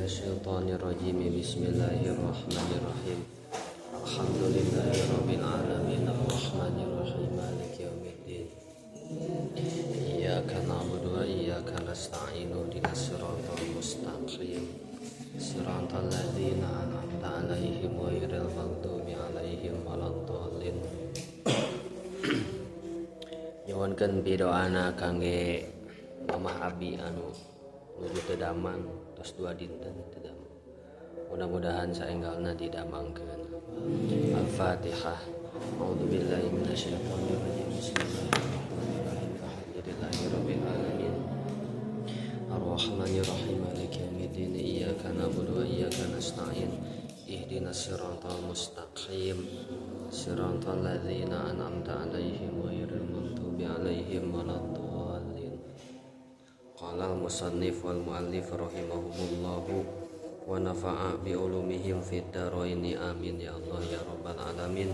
minasyaitonirrajim. Bismillahirrahmanirrahim. Alhamdulillahirabbil alamin arrahmanirrahim maliki yaumiddin. Iyyaka na'budu wa iyyaka nasta'in ihdinas siratal mustaqim. Siratal ladzina an'amta 'alaihim ghairil maghdubi 'alaihim waladdallin. Nyuwunkeun pidoana kangge Mamah Abi anu nuju teu damang tos 2 dinten teu damang. Mudah-mudahan saenggalna didamangkeun. Al-Fatihah. A'udzubillahi minasyaitonir rajim. Bismillahirrahmanirrahim. Alhamdulillahirabbil alamin. Arrahmanirrahim. Maliki yaumiddin. Iyyaka na'budu wa iyyaka nasta'in. Ihdinas siratal mustaqim. Siratal ladzina an'amta 'alaihim ghairil maghdubi 'alaihim waladdallin. Qala al-musannif wal muallif rahimahumullahu wa nafa'a bi ulumihim fid dharaini. Amin ya Allah ya rabbal alamin.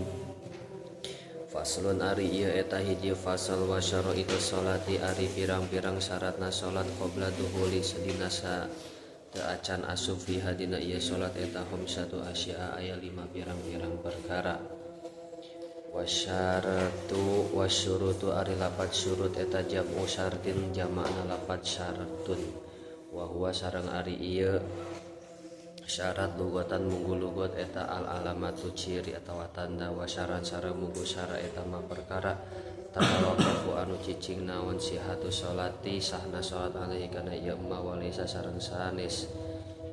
Faslun ari ieu eta hiji fasal wa syaraitu sholati ari pirang-pirang syaratna salat qabla duhuli sadina sa teu acan asup fiha dina ieu salat eta khamsatu asya'a aya 5 pirang-pirang perkara. Wasyaratu wasyurutu ari lapat syurut eta jam'u syartin jama'na lapat syartun wa huwa sareng ari ieu syarat lugatan munggu lugat eta al alamatu ciri atawa tanda wa syarat sareng munggu syara eta ma perkara tatawaqqafu anu cicing naon sihatu sholati sahna salat alaihi kana ieu ma walisa sareng sanes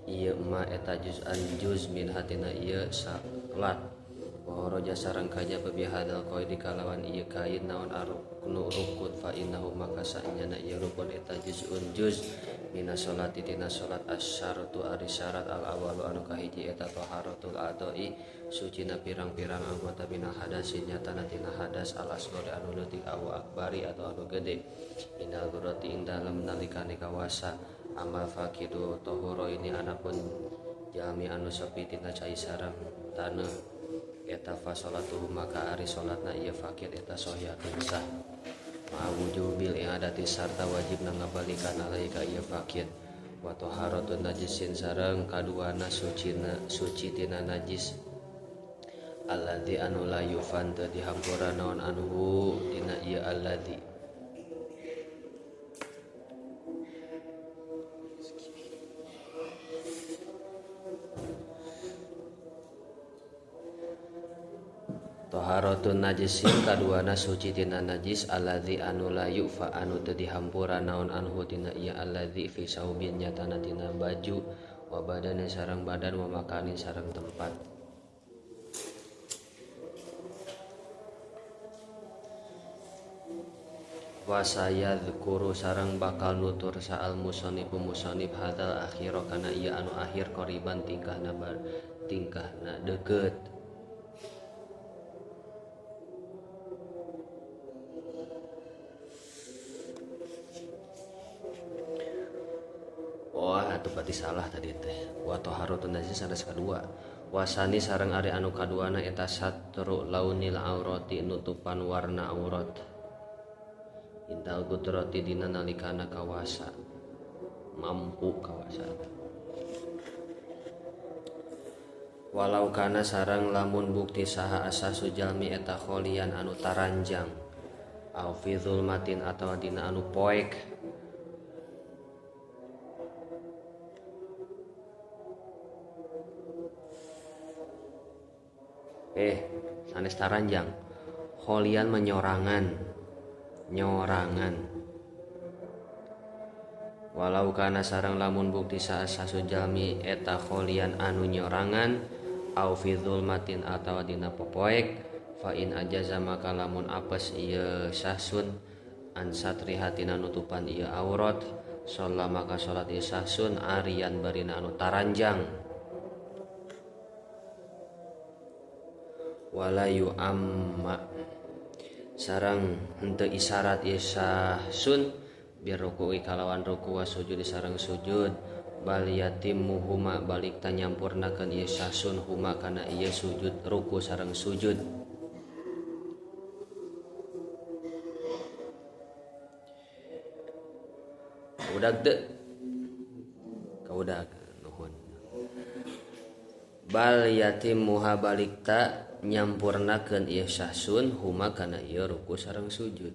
ieu ma eta juz'an juz min hatina ieu salat wa roja sareng kanya bihadzal qaidi kalawan ieu kain naon aruknu rukun fa innahu maka sanyana ieu rukun eta juz'un juz mina sholati tina salat asyaratu ari syarat al awalu anu kahiji eta taharatul adoi sucina pirang-pirang anggota mina hadasin nyatana tina hadas al asghari anu leutik aw akbari atau anu gede indal gurati ing dalem nalikane kawasa amal faqidu tahura ini anapun jalmi anu sepi tina cai sareng taneuh eta fa salatuhu maka ari salatna ieu fakir eta sahihatun sah ma wujubil i'adati sarta wajibna ngabalikan alaihi ka ieu fakir wa taharatun najisin sareng kaduana sucina suci tina najis alladzi anu la yufan teu dihampura naon anhu tina ieu alladzi. Taharatun najisin kaduana suci tina najis alladzi anu la yufa anu teu dihampura naon anhu tina ieu alladzi fi saubin nyatana tina baju wa badanin sareng badan wa makanin sareng tempat. Wa sayadzkuru sareng bakal nutur saal musannif musannif hadzal akhira kana ieu anu akhir qoriban tingkahna tingkahna deukeut. Wah, atuh berarti salah tadi teh. Wa taharatun najis sanes kadua. Wasani sareng ari anu kaduana eta satru launil aurati nutupan warna aurat. Intal gutrati dina nalikana kawasa. Mampu kawasa. Walau kana sareng lamun bukti saha asasu jalmi eta kholian anu taranjang. Au fi zulmatin atawa dina anu poek. Sanes taranjang. Kholian menyorangan. Nyorangan. Walau kana sareng lamun bukti sasasu jalmi eta kholian anu nyorangan au fi zulmatin atawa dina popoek fa in ajaza maka lamun apes ieu sahsun an satri hatina nutupan ieu aurat sholat maka salat ieu sahsun arian barina anu taranjang. Wala yu'amma sareng henteu isyarat ieu sahsun birruku'i kalawan ruku wa sujud sareng sujud bal yatimmuhuma balik ta nyampurnakeun ieu sahsun huma kana ieu sujud ruku sareng sujud. Udag teu kaudag nuhun. Bal yatim muha balikta nyampurnakeun ieu sahsun huma kana ieu ruku sareng sujud.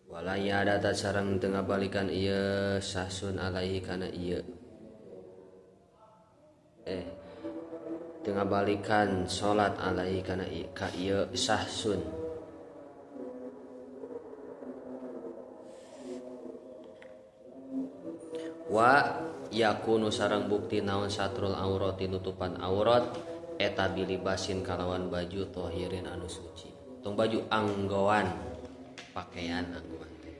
Wala yadata sareng teu ngabalikan ieu sahsun alaihi kana ieu teu ngabalikan salat alaihi kana ka ieu sahsun. Wa yakunu sareng bukti naon satrul aurati nutupan aurat eta bilibasin kalawan baju tohirin anu suci. Tong baju anggoan, pakaian anggoan teh.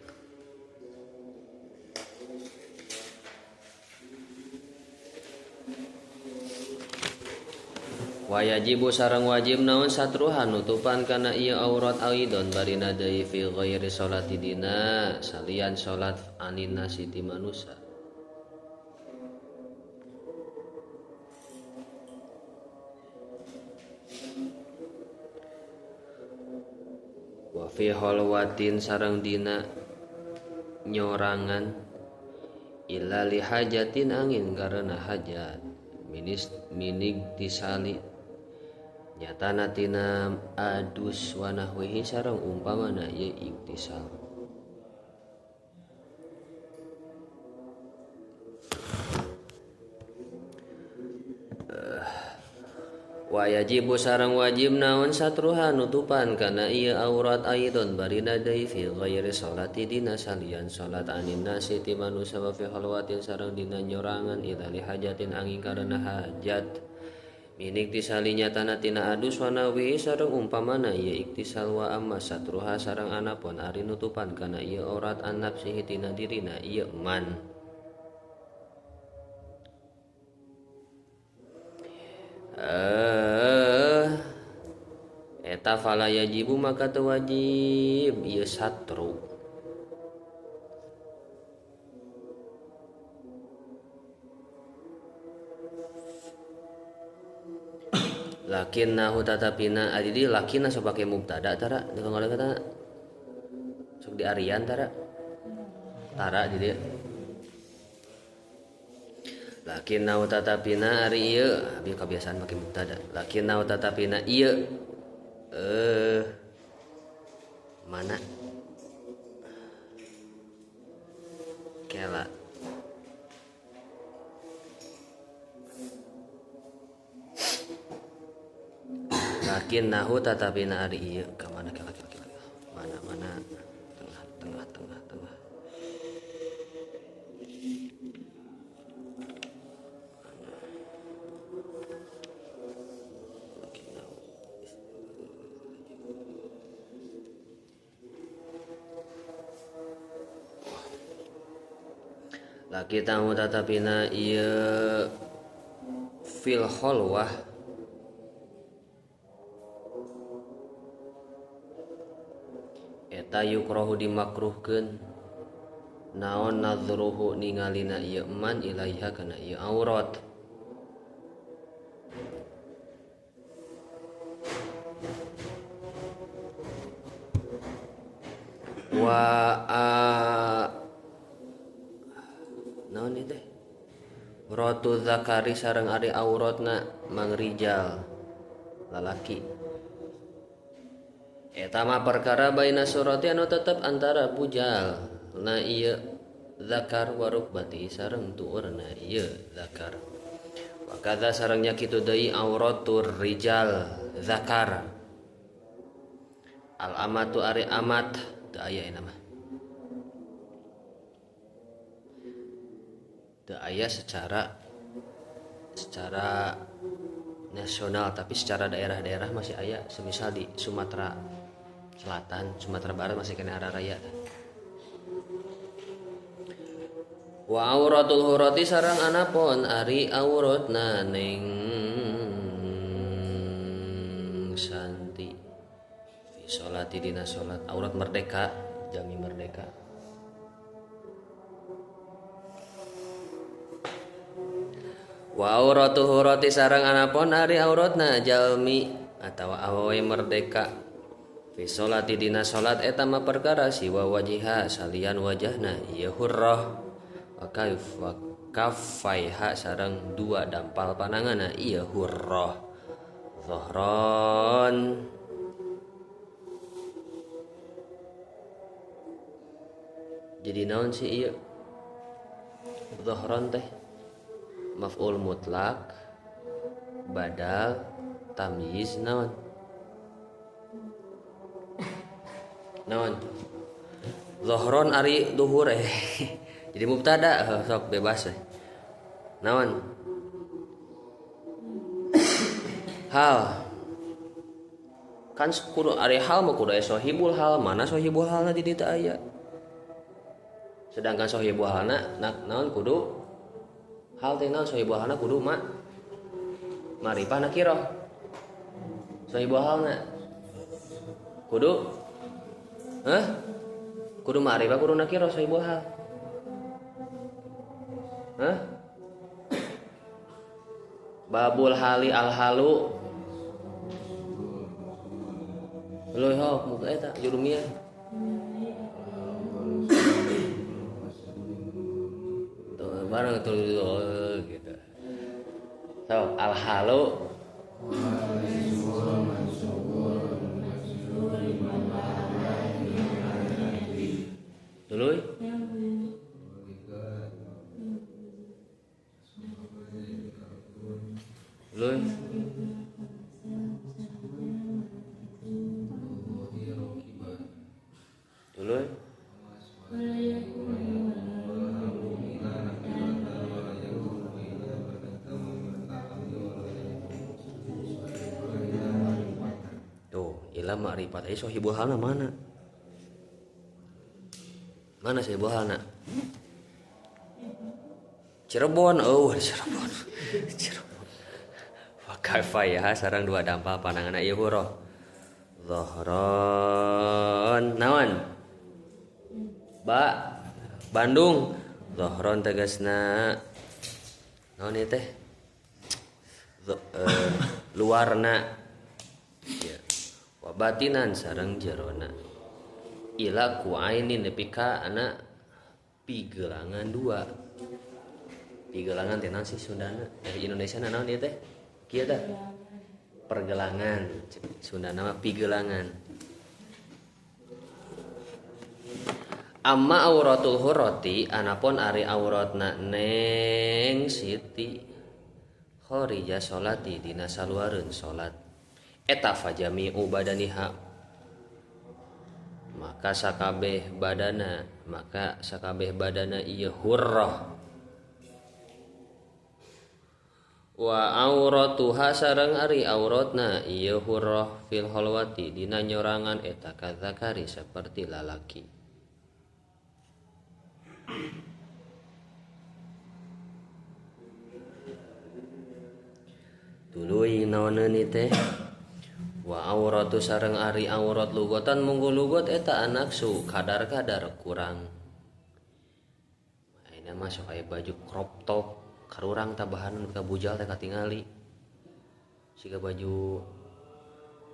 Wa yajibu sareng wajib naon satruha nutupan kana ieu aurat aidon barina deui fi ghairi sholati dina salian salat anin nasi ti manusa. Wa fi holwatin sareng dina nyorangan illa li hajatin angin karena hajat minis minig tisali nyatana tina adus wa nahwihi sareng umpamana ieu iktisal. Wa yajibu sareng wajib naon satruha nutupan kana ieu aurat aidon barina deui fi ghairi sholati dina salian salat anin nasi ti manusa wa fi halwatin sareng dina nyorangan ila li hajatin angin karena hajat minik tisali nyatana tina adus wa nawi sareng umpamana ieu iktisal wa amma satruha sareng anapun ari nutupan kana ieu aurat an nafsihi tina dirina ieu man. Eta fala yajibu maka teu wajib ieu satru. Lakinnahu tatapina adi lakinna sok pake mubtada tara di ngoleh kata sok di arian tara tara di dieu. Lakinnahu tatapina ari ieu abi kebiasaan make mubtada. Lakinnahu tatapina ieu mana kela lakinnahu tatapina ari ieu ka mana kela kela kela mana mana tengah tengah tengah tengah laki tahu tatapina ieu fil kholwah eta yukrohu dimakruhkeun naon nadruhu ningalina ieu man ilaiha kana ieu aurat. Wa naon ieu teh rotu zakari sareng ari auratna mangrijal lalaki eta mah perkara baina surati anu tetep antara bujal na ieu zakar wa rukbati sareng tuurna ieu zakar. Wa kadza sarengnya kitu deui auratur rijal zakar al amatu ari amat teu aya eta mah teu aya secara nasional tapi secara daerah-daerah masih aya semisal di Sumatera Selatan, Sumatera Barat masih kena arah raya. Wa auratul hurati sareng anapun ari auratna ning santi fi sholati dina salat aurat merdeka jami merdeka. Wa auratu hurati sareng anapun ari auratna jalmi atawa awewe merdeka fi sholati dina salat eta mah perkara siwa wajiha salian wajahna ieu hurrah Wa kaif wa kaffaiha sareng dua dampal pananganna ieu hurrah zohron. Jadi naon sih ieu zohron teh? Maf'ul mutlak badal tamyiz naon? Naon? Zohron ari duhur Jadi mubtada sok bebas Naon? Hal. Kan kudu ari hal mah kudu aya sohibul hal, mana sohibul halna di dieu teu aya. Sedangkan sohibul halna naon kudu hal teh naon sohibul halna kudu ma marifah nakirah. Sohibul halna kudu hah? Kudu ma'rifah kudu nakirah sohibul hal. Hah? Babul hali al halu. Leuh hok muka eta jurumiyah. Tuh bareng tuh gitu. So, al halu tuluy. Tuluy. Tuluy. Tuh, ila ma'rifat ieu sohibul halna mana? Mana sohibul halna? Cirebon, oh Cirebon. Cirebon. Wa kaifa sareng dua dampal pananganna ieu huruf. Zohron naon? Ba Bandung. Zohron tegasna naon ieu teh? Luarna. Ya. Wa batinan sareng jerona. Ila ku ainin nepi ka ana pigelangan dua. Pigelangan teh naon sih Sundana? Dari Indonesia naon ieu teh? Kieu tah. Pergelangan. Sundana mah pigelangan. Amma auratul hurrati anapun ari auratna Neng Siti kharija sholati dina saluareun salat eta fajami'u badaniha maka sakabeh badana ieu hurrah wa auratuha sareng ari auratna ieu hurrah fil khalwati dina nyorangan eta kadzakari saperti lalaki. Tuluy naoneun teh wa auratu sareng ari aurat lugotan munggu lugot eta anaksu kadar-kadar kurang. Ayeuna mah sok aya baju crop top karurang tabahan ka bujal teh katingali. Siga baju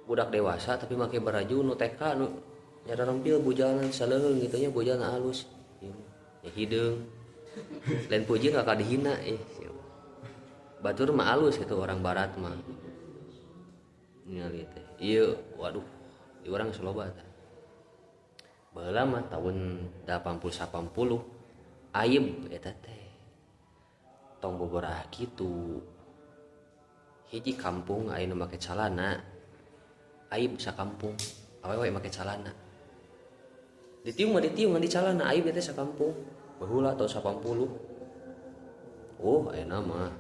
budak dewasa tapi make baraju nu TK nu nyararempil bujalna saleung kitu nya bujalna alus. Ya hideung. Lain puji kakak dihina Batur mah alus gitu orang barat mah. Ningali teh. Ieu waduh, di urang geus loba tah. Baheula mah tahun 80 80 aib eta teh. Tong boborah kitu. Hiji kampung aya nu make calana. Aib sakampung. Awewe make calana. Ditiung mah ditiung di calana aib teh sakampung. Baheula tahun 80. Oh, enak mah.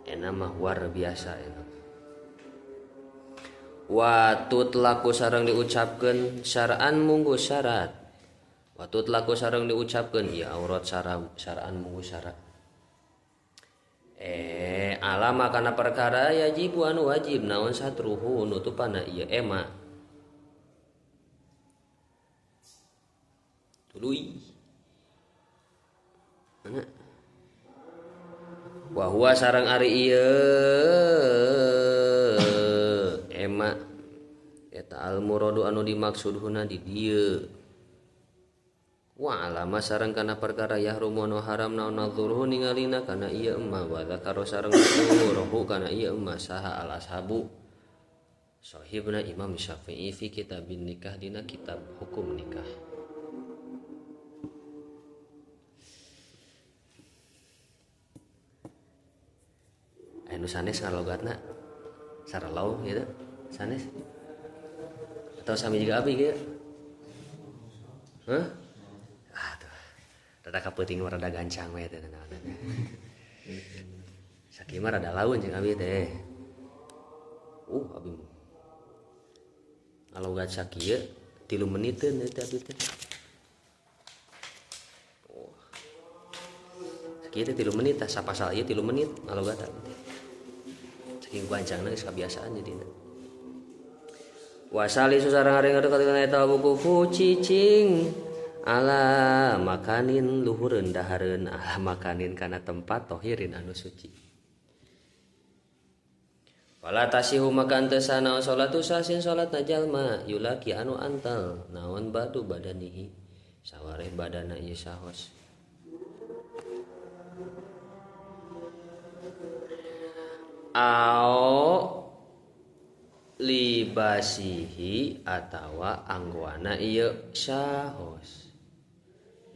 Enak mah luar biasa enak. Wa tutlaku sareng diucapkeun syar'an munggu syarat. Wa tutlaku sareng diucapkeun ieu aurat syar'an munggu syarat. Alama kana perkara yajibu anu wajib naon satruhu nutupana ieu ema. Tuluy. Mana? Wa huwa sareng ari ieu ema eta al muradu anu dimaksud huna di dieu. Wa alama sareng kana perkara yahrumu anu haram naon nadzuruhu ningalina kana ieu emma wa dzakara sareng rohu kana ieu emma saha al ashabu sahibna Imam Syafi'i fi kitabin nikah dina kitab hukum nikah. Anu sanes ngalogatna saralau gitu sanes atau sami juga abi gitu. Hah? Aduh, rada kapeuting mah rada gancang we teh naon. Sakieu mah rada laun jeung abi teh. Abi ngalogat sakieu 3 meniteun teh abi teh. Sakieu teh 3 menit tah sapasal ieu 3 menit ngalogat abi teh. Saking gancangna geus kabiasaan jadina. Wasali susarang ari ngadeukeut eta wukufu cicing ala makanin luhureun dahareun ala makanin kana tempat tohirin anu suci. Wala tasihu maka henteu sanaon salatu sasin salatna jalma yulaki anu antal naon batu badanihi sawareh badana ieu sahos. Ao libasihi atawa anggoana ieu sahos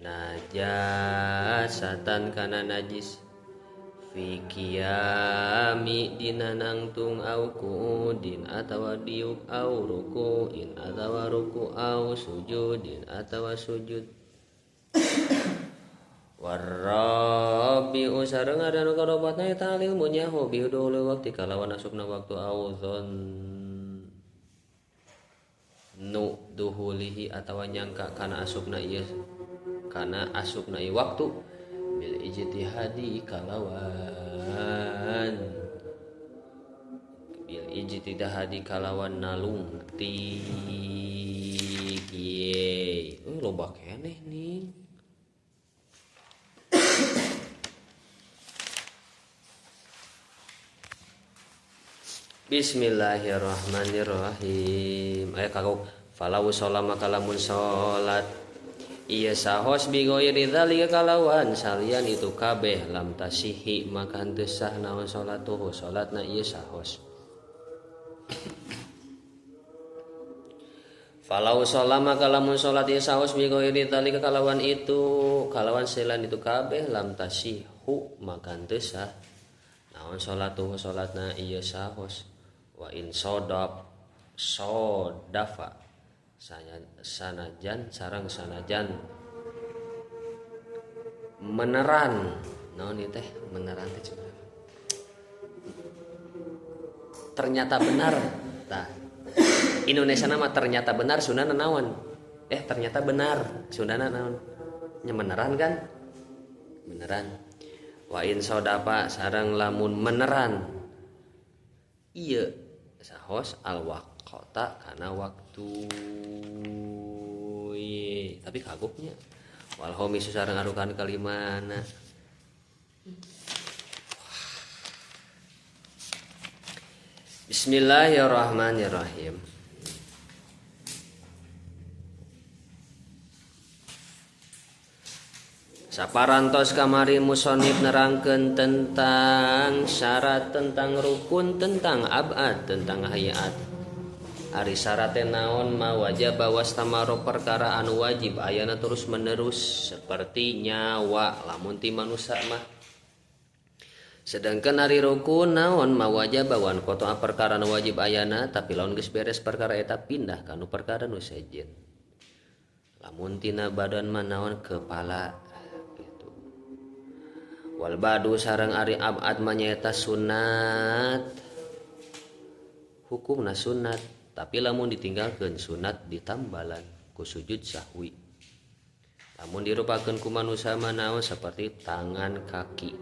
najasatan kana najis fi qiyami dina nangtung au qu'udin atawa diuk au ruku'in atawa ruku au sujudin atawa sujud. Warrabi'u sareng ada nu karopatna eta alil munyahu bihuduhul waqti kalawan asupna waktu au dzon nu duhulihi atawa nyangka kana asupna ieu kana asupna ieu waktu bil ijtihadi kalawan bil ijtihadi kalawan nalungtik ye loba keneh nih. Bismillahirrahmanirrahim. Aya kagok falau sholama kalamun sholat ieu sahos bigoiri dzalika kalawan salian itu kabeh lam tasihi maka henteu sah naon salatuhu salatna ieu sahos. Falau sholama kalamun sholat ieu sahos bigoiri dzalika kalawan itu kalawan salian itu kabeh lam tasihu maka henteu sah naon salatuhu salatna ieu sahos. Wa in sodab sodafa sanajan sarang sanajan meneran naon ieu teh meneran teh ternyata benar tah Indonesia nama ternyata benar Sundana naon ternyata benar Sundana naon nya meneran kan beneran wa in sodafa sarang lamun meneran ieu sahos al waqta kana waktu ye. Tapi kagoknya wal homi sareng arukan kalimana. Bismillahirrahmanirrahim. Saparantos kamari musonib nerangkeun tentang syarat, tentang rukun, tentang abad, tentang hayat. Ari syarate naon ma wajib wastamaro perkara anu wajib ayana terus menerus seperti nyawa lamun ti manusa mah. Sedangkan ari rukun naon ma wajib wan qata perkara anu wajib ayana tapi lamun geus beres perkara eta pindah kanu perkara nu sejen. Lamun tina badan mah naon kepala. Wal badu sareng ari abad manyaeta sunat hukumna sunat tapi lamun ditinggalkeun sunat ditambalan ku sujud sahwi lamun dirupakeun ku manusa mah naon seperti tangan kaki.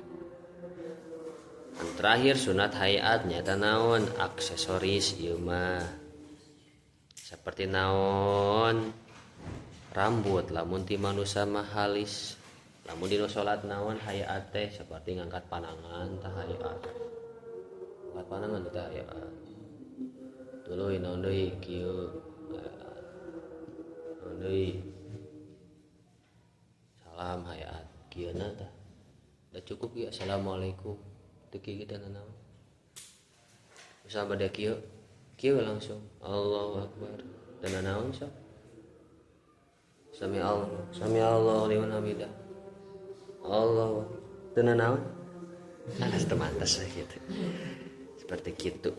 Yang terakhir sunat hayat nyaeta naon aksesoris ieu mah seperti naon rambut lamun ti manusa mah halis. Lamun dina salat naon hayat teh seperti ngangkat panangan tah hayat. Ngangkat panangan tah hayat. Tuluy naon deui kieu. Naon deui. Kieu na tah. Da cukup ieu assalamualaikum. Teu kieu teh nanaon. Misal bade kieu, kieu langsung Allahu akbar. Teu nanaon sok. Sami Allah, sami Allah liman hamidah. Allah teu nanaon. Alas teu mantes gitu. Seperti kitu.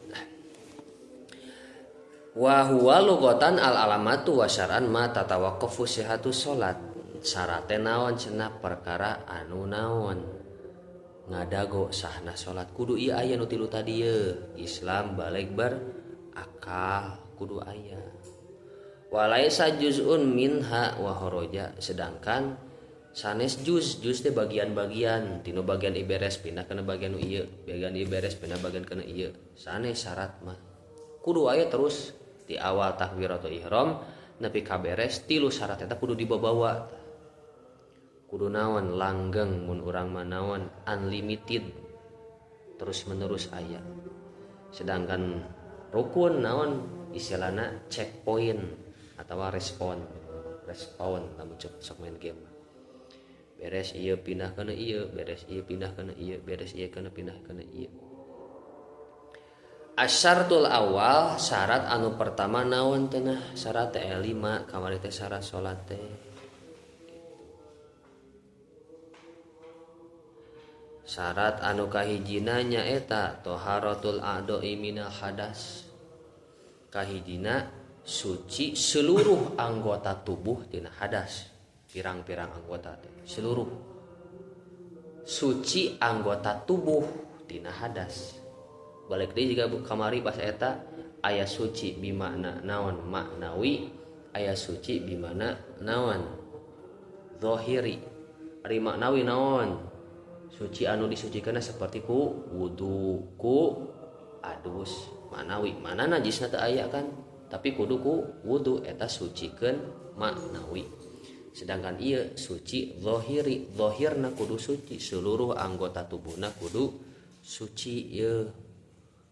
Wa huwa lughatan al alamatu wa syar'an ma tatawaqqafu sihhatu salat. Syarate naon cenah perkara anu naon ngadago sahna salat kudu ieu aya nu tilu tadi ye. Islam balig berakal kudu aya. Walaisa juz'un minha wa horoja, sedangkan sanes juz, juz teh bagian-bagian tinu bagian ieu beres pindah kana bagian nu ieu, bagian ieu beres pindah bagian kana ieu. Sanes syarat mah kudu aya terus di awal takbiratul ihram nepi ka beres tilu syarat eta kudu dibabawa. Kudu naon langgeng mun urang mah naon unlimited terus menerus aya. Sedangkan rukun naon istilahna checkpoint atau respon, respon lamun sok main game. Beres ieu pindah kana ieu, beres ieu pindah kana ieu, beres ieu kana pindah kana ieu. Asyartul awal syarat anu pertama naon tenah syarat teh 5 kamari teh syarat salat teh. Syarat anu kahijina nyaeta toharatul a'dha'i minal hadas. Kahijina suci seluruh anggota tubuh tina hadas, pirang-pirang anggota teh seluruh suci anggota tubuh tina hadas. Balik deui jiga kamari pas eta aya suci bimakna naon maknawi, aya suci bimakna naon zahiri. Ari maknawi naon? Suci anu disucikanna seperti ku wudu, ku adus. Maknawi mana najisna teu aya kan, tapi kudu ku wudu eta sucikeun maknawi. Sedangkan ieu suci zahiri, zahirna kudu suci, seluruh anggota tubuhna kudu suci ieu.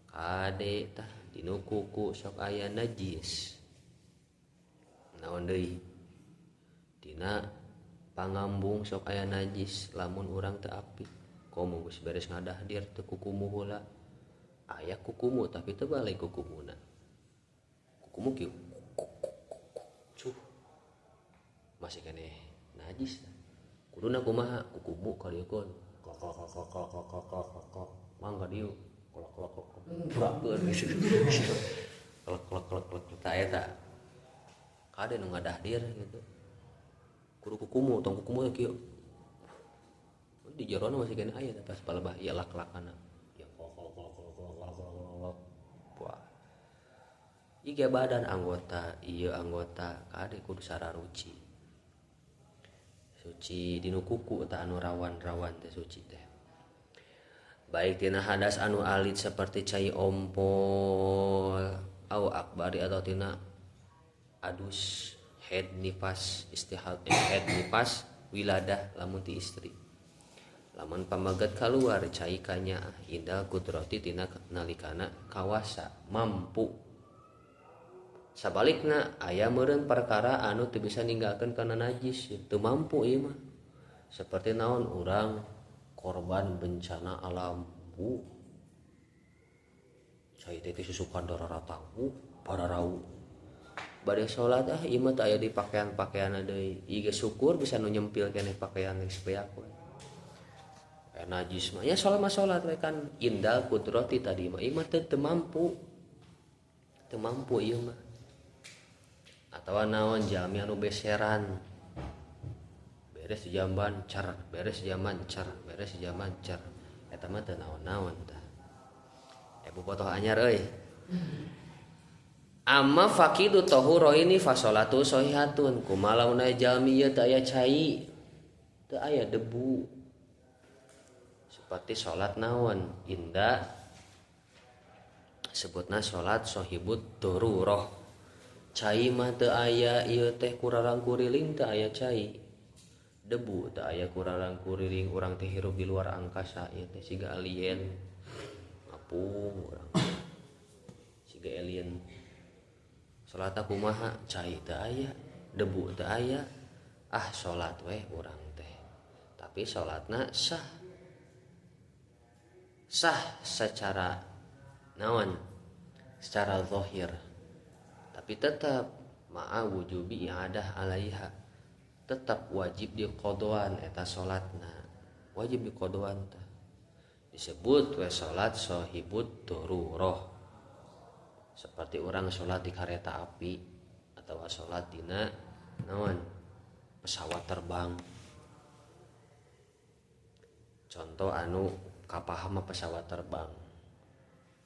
Kade tah dinu kuku sok aya najis. Naon deui? Dina pangambung sok aya najis lamun urang teu apik. Komo geus beres ngadahdir teu kukumu heula. Aya kukumu tapi teu balik kukumuna. Kukumu kieu. Cuh. Masih keneh najis. Kuduna kumaha? Kukumu ka dieu kon. Kok kok kok kok kok kok kok kok. Mangga dieu. Kolok kolok kolok burakeun gitu. Kolok kolok kolok kolok ta eta. Kade nu ngadahdir gitu. Kudu kukumu tong kukumu kieu. Di jerona masih keneh aya pas palebah ieu lak-lakana. Ya kok kok kok kok kok kok kok. Wah. Ieu badan anggota, ieu anggota kade kudu sararuci. Suci dinu kuku ta anu rawan-rawan teh suci teh. Baik tina hadas anu alit seperti cai ompol au akbari atau tina adus head nifas istihad head nifas wiladah lamun ti istri. Lamun pamagat kaluar cai kanya indal kudrati tina nalikana kawasa mampu. Sabalikna aya meureun perkara anu teu bisa ninggalkeun kana najis teu mampu ieu mah. Seperti naon urang korban bencana alam, bu cai teh susukan darah bu pararau bade salat ah ieu mah teu aya di pakaian-pakaian deui ieu ge syukur bisa nu nyempil keneh pakaian geus beak we. Najis mah ya salat mah salat we kan indal kudrati tadi mah ieu mah teu mampu, teu mampu ieu mah. Atawa naon jalmi anu beseran beres jamban car, beres jamban car, beres jamban car. Eta mah teu naon-naon tah. Bobotoh anyar euy. Amma faqidu tahuro ini fasolatu sahihatun. Kumaha lamun aya jalmi ieu teu aya cai, teu aya debu. Seperti salat naon inda sebutna salat sahibut darurah. Cai mah teu aya ieu teh kurarang kuriling teu aya cai. Debu teu aya kurarang kuriling urang teh hirup di luar angkasa ieu teh siga alien. Ngapung urang. Siga alien. Salat kumaha cai teu aya, debu teu aya. Ah salat weh urang teh. Tapi salatna sah. Sah secara naon? Secara zahir. Tapi tetap ma'a wujubi i'adah alaiha. Tetap wajib diqadaan eta salatna. Wajib diqadaan tah. Disebut we salat sahibud darurah. Seperti orang salat di kereta api atau salat dina naon? Pesawat terbang. Contoh anu kapaham pesawat terbang.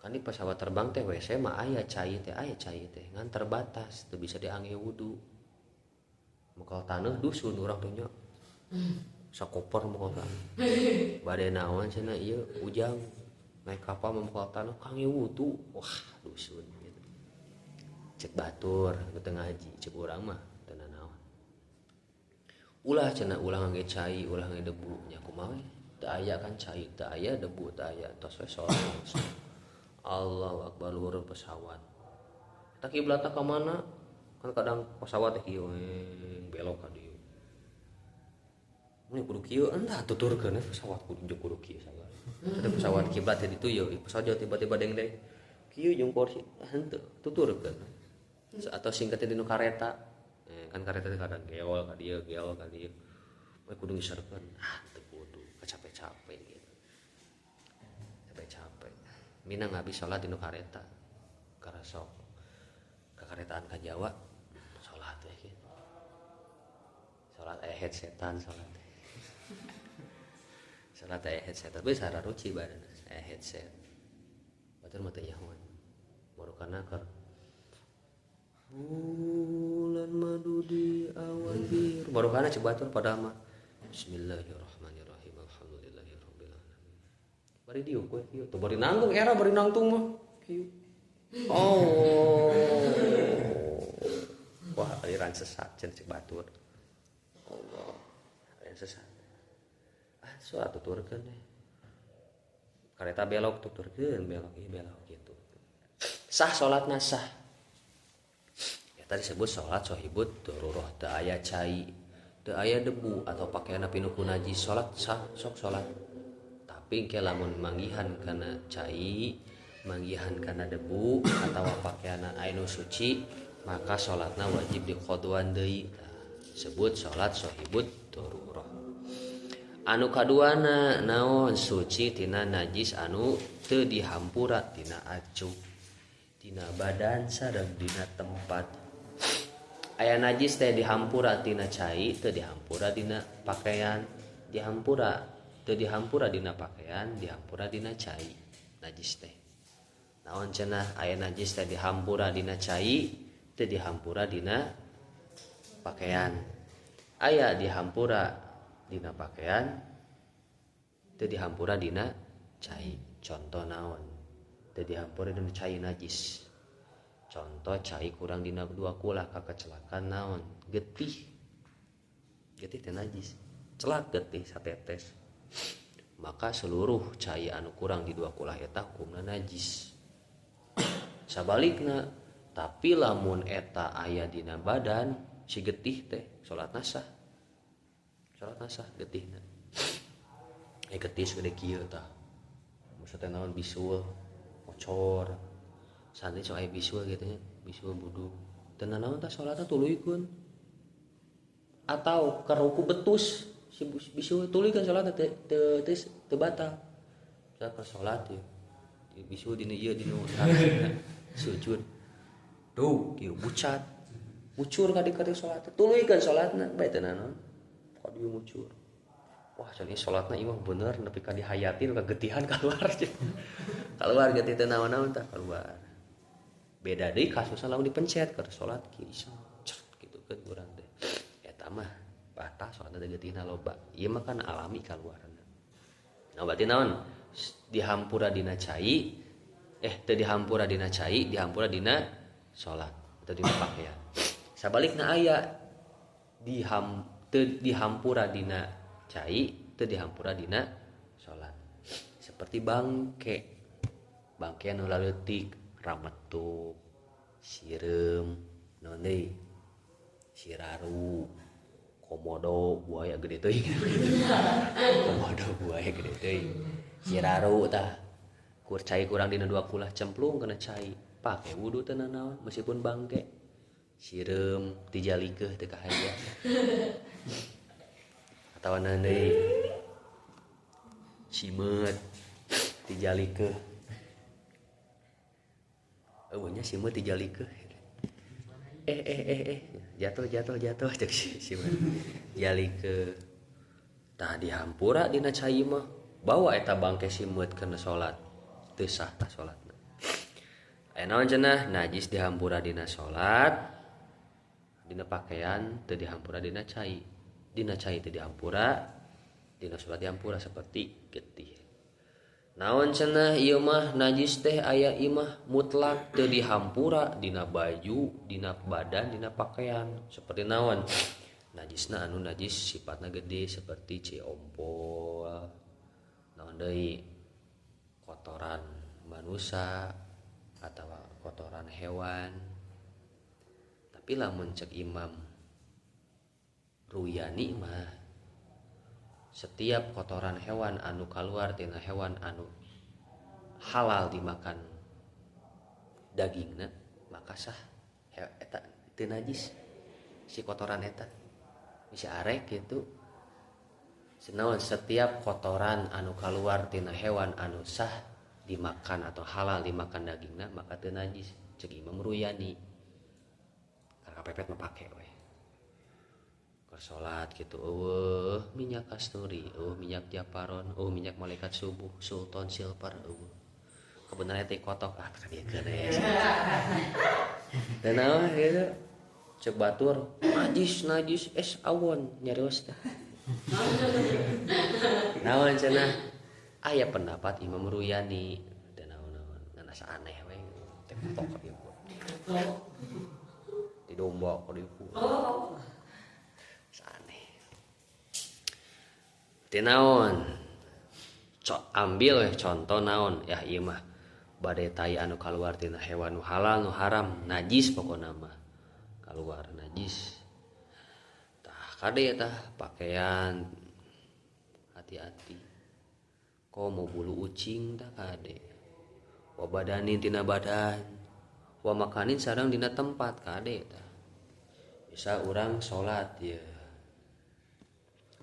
Kan di pesawat terbang teh WC mah aya cai teh ngan terbatas, teu bisa diangge wudu. Mukal taneuh dusun urang teh nya. Sakoper mukal taneuh. Bade naon cenah ieu ujang naik kapal mukal taneuh kangge wudu. Wah, dusun gitu. Cek batur nu teu ngaji, cek urang mah teu nanaon. Ulah cenah ulah ngangge cai, ulah ngangge debu nya kumaha we. Teu aya kan cai, teu aya debu, teu aya tos we salat. Allahu akbar luhur pesawat. Eta kiblatna ka mana? Kan kadang pesawat teh kieu belok ka dieu. Mun kudu kieu entah tuturkeun pesawat kudu kudu kieu sagala. Ada pesawat kiblat teh ditu yeuh, pesawat tiba-tiba deng-deng kieu jeung kursi henteu tuturkeun. Atau singkatnya dinu kareta. Kan kareta teh kadang geol ka dieu, geol ka dieu. We kudu ngiserkeun. Ah teu kudu, capek-capek gitu. Capek-capek. Minang habis sholat dinu kareta. Karasok kakaretaan ka Jawa sholat we gitu. Sholat aya headsetan sholat. Sholat aya headset tapi sararuci badan aya headset. Batur mah teu nyahoan. Marukana keur bulan madu di awan biru. Marukana cek batur padahal mah bismillahirrahmanirrahim alhamdulillahirabbil alamin. Bari dieu kowe kieu teu bari nanggung era bari nangtung mah kieu. Oh. Wah, aliran sesat cenah cek batur. Allah, aliran sesat. Ah, salat tuturkeun teh. Kareta belok tuturkeun, belok ieu belok gitu. Sah salatna sah. Eta disebut salat sahibut darurah, teu aya cai, teu aya debu atau pakaianna pinuh ku najis, salat sah sok salat. Tapi engke lamun manggihan kana cai, manggihan kana debu atawa pakaianna anu suci, maka salatna wajib diqadwan deui. Disebut salat sahibut darurah. Anu kaduana naon suci tina najis anu teu dihampura tina acuk, tina badan sareng dina tempat. Aya najis teh dihampura tina cai, teu dihampura dina pakaian, dihampura teu dihampura dina pakaian, dihampura dina cai najis teh. Naon cenah aya najis teh dihampura dina cai, teu dihampura dina pakaian. Aya dihampura dina pakaian, teu dihampura dina cai. Contoh naon? Teu dihampura dina cai najis. Contoh cai kurang dina dua kulah kakecelakan naon? Getih. Getih teh najis. Celak getih satetes. Maka seluruh cai anu kurang di dua kulah eta hukumna najis. Sabalikna, tapi lamun eta aya dina badan si getih teh salatna sah. Salatna sah getihna. Getih segede kieu tah. Maksudna naon bisul, kocor. Santri sok aya bisul gitu nya, bisul buduk. Teu nanaon tah salatna tuluykeun. Atau karuku betus si bisul tuluykeun salatna teu teu batal. Salat salat ieu. Bisul dina ieu dina sujud. Duh, kieu bucat. Mucur ka dieu salat. Tuluykeun salatna bae teu nanaon. Ka dieu mucur. Wah, cenah salatna ieu mah bener nepi ka dihayatin ka getihan kaluar. Kaluar getih teu naon-naon tah kaluar. Beda deui kasusna lamun dipencet keur salat kieu iseng cert kitu kan urang teh. Eta mah batal salatna teh getihna loba. Ieu mah kan alami kaluarna. Nah berarti naon? Dihampura dina cai, teu dihampura dina cai, dihampura dina salat atau dina pakaian. Sabalikna aya teu dihampura dina cai, teu dihampura dina salat. Seperti bangke. Bangke anu laleutik, rametuk, sireum, naon deui? Siraru, Komodo buaya gede teuing. Komodo buaya gede teuing. Siraru tah. Kur cai kurang dina 2 kulah cemplung kana cai. Pake wudu teu nanaon meskipun bangke. Sireum tijalikeuh teu kahaja. Atawa naon deui? Simeut tijalikeuh. Eueuh nya simeut tijalikeuh. Jatuh jatuh jatuh cek simeut. Jalikeuh. Tah dihampura dina cai mah. Bawa eta bangke simeut kana salat. Teu sah tah salatna. Aya naon cenah? Najis dihampura dina salat, dina pakaian teu dihampura dina cai. Dina cai teu dihampura, dina salat dihampura seperti getih. Naon cenah ieu mah najis teh aya imah mutlak teu dihampura dina baju, dina badan, dina pakaian. Seperti naon? Najisna anu najis sifatna gede seperti ciompol. Naon deui? Kotoran manusia atau kotoran hewan. Tapi lamun cek Imam Ruyani mah setiap kotoran hewan anu kaluar tina hewan anu halal dimakan dagingna maka sah eta teu najis si kotoran eta. Bisa arek gitu. Senaon setiap kotoran anu kaluar tina hewan anu sah dimakan atau halal dimakan dagingna maka teu najis cek Imam Ruyani. Karena pepet mah pake we. Keur salat gitu eueuh minyak kasturi, eueuh minyak japaron, eueuh minyak malaikat subuh, sultan silver eueuh. Kebenaran teh kotok ah ka dieu keun we. Teu naon gitu. Cek batur najis najis es awon nyarios teh. Naon cenah? Aya pendapat Imam Ruyani teu naon-naon ngan asa aneh we teh kotok ka dieu. Di domba ka dieu. Asa aneh. Teu naon? Ambil we contoh naon ya ieu mah bade tai anu kaluar tina hewan nu halal nu haram najis pokona mah. Kaluar najis. Tah kade tah pakaian hati-hati. Komo bulu ucing tah kade. Wa badanin tina badan, wa makanin sareng dina tempat kade tah. Bisa urang salat ieu.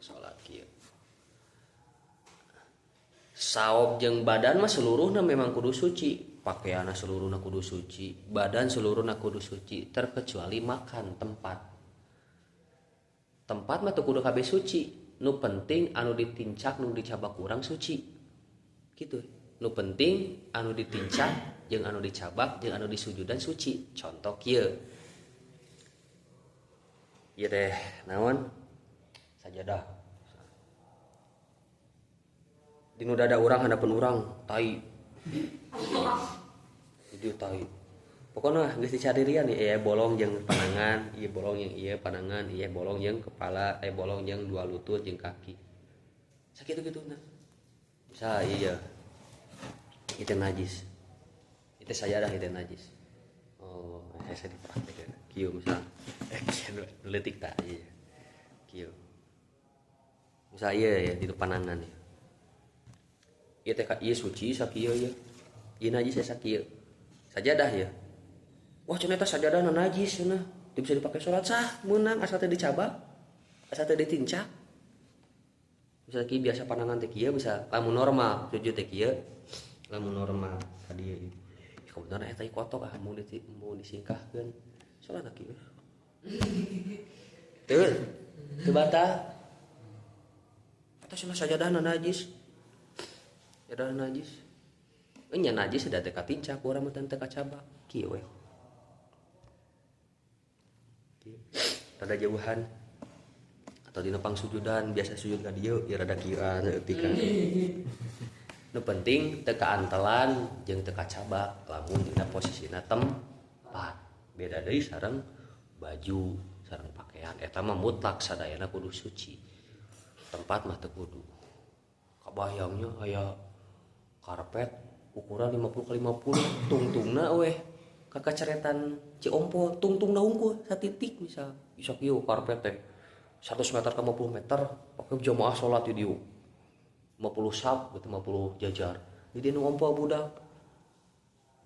Salat kieu. Saob jeung badan mah seluruhna memang kudu suci, pakaianna seluruhna kudu suci, badan seluruhna kudu suci, terkecuali makan tempat. Tempat mah teu kudu kabeh suci, nu penting anu ditincak nu dicabak urang suci. Gitu. Nu penting anu ditincak jeung anu dicabak jeung anu disujudan suci. Contoh kieu. Ieu teh naon? Sajadah. Dinu dada urang hadapan urang tai. Jadi tai. Pokona geus dicaririan ieu bolong jeung panangan, ieu bolong jeung ieu panangan, ieu bolong jeung kepala, bolong jeung dua lutut jeung kaki. Sakitu-kituna. Bisa iya. Itu najis. Itu sajadah itu najis. Oh, saya dipraktekeun. Kieu misal. Kieu leutik tah ieu. Kieu. Misal ieu ya di panangan ya. Ieu teh ieu suci sakieu ieu. Ieu najis ya sakieu. Sajadah ya. Wah cenah eta sajadahna najis cenah. Teu bisa dipake salat sah meunang asal teu dicabak, asal teu ditincak. Misal kieu biasa panangan teh kieu bisa lamun normal sujud teh kieu. Lamun normal ka dieu ieu. Kebetulan eta kotok ah mau disingkahkeun. Salat kieu. Teu. Teu batal. Eta cenah sajadahna najis. Sajadahna najis. Nya najis da teu katincak urang mah teu kacabak. Kieu we. Rada jauhan atau dina pangsujudan biasa sujud ka dieu ieu rada kieuan saeutik. Nu penting teu kaantelan jeung teu kacabak lamun dina posisina tempat. Beda deui sareng baju, sareng pakaian eta mah mutlak sadayana kudu suci. Tempat mah teu kudu. Kabayangnya aya karpet ukuran 50x50 tungtungna weh kakaceretan Ciompo tungtungna unggul satitik misal bisa kieu karpet teh 100 meter ke 50 meter pakai jamaah salat di dieu 50 sap gitu 50 jajar di dieu nu ngompol budak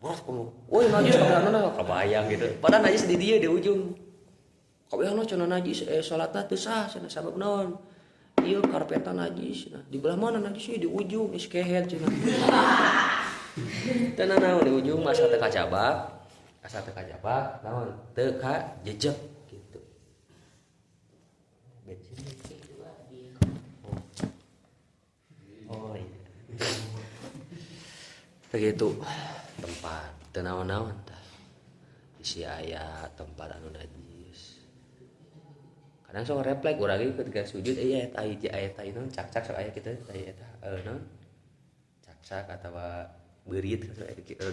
berat kamu woi najis kabehanana kabayang gitu padahal najis di dieu di ujung kabehana cenah najis salatna teu sah cenah sabab naon ieu karpetna najis nah di belah mana najis di ujung geus kehed cenah teu naon di ujung masa teu kajabak asa teu kajabak naon teu kajejek gitu bensin oh iya begitu tempat teu naon-naon tah isi aya tempat anu najis kadang sok refleks urang ge ketika sujud ieu eta hiji aya eta naon cakcak sok aya kitu aya eta naon cakcak atawa beurit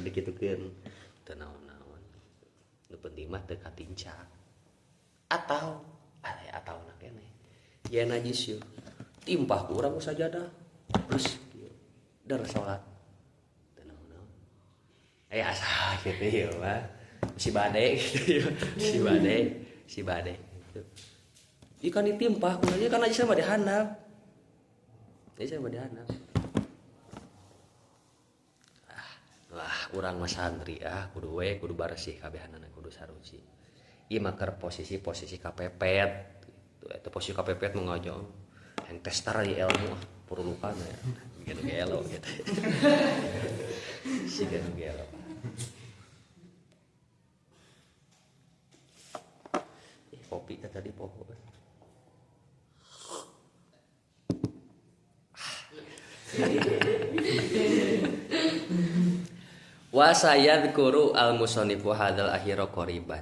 dikitukeun teu naon-naon nu penting mah teu katincak atau aya atauna keneh ye najis yeuh timpah ku urang ku sajadah terus der salat teu naon-naon aya asa kitu ieu mah si bade gitu si bade gitu ieu kan ditimpah ku ieu kan najisna mah dihandap najisna mah dihandap ah urang mah santri ah kudu we kudu baresih kabehanana kudu saruci ieu mah keur posisi-posisi kapepet gitu eta posisi kapepet mah ngajo yang tester di ilmu ah perlukan ya gitu gelo gitu si gelo kopi tadi poho wa sayadhkuru al-musannifu hadzal akhira qariban.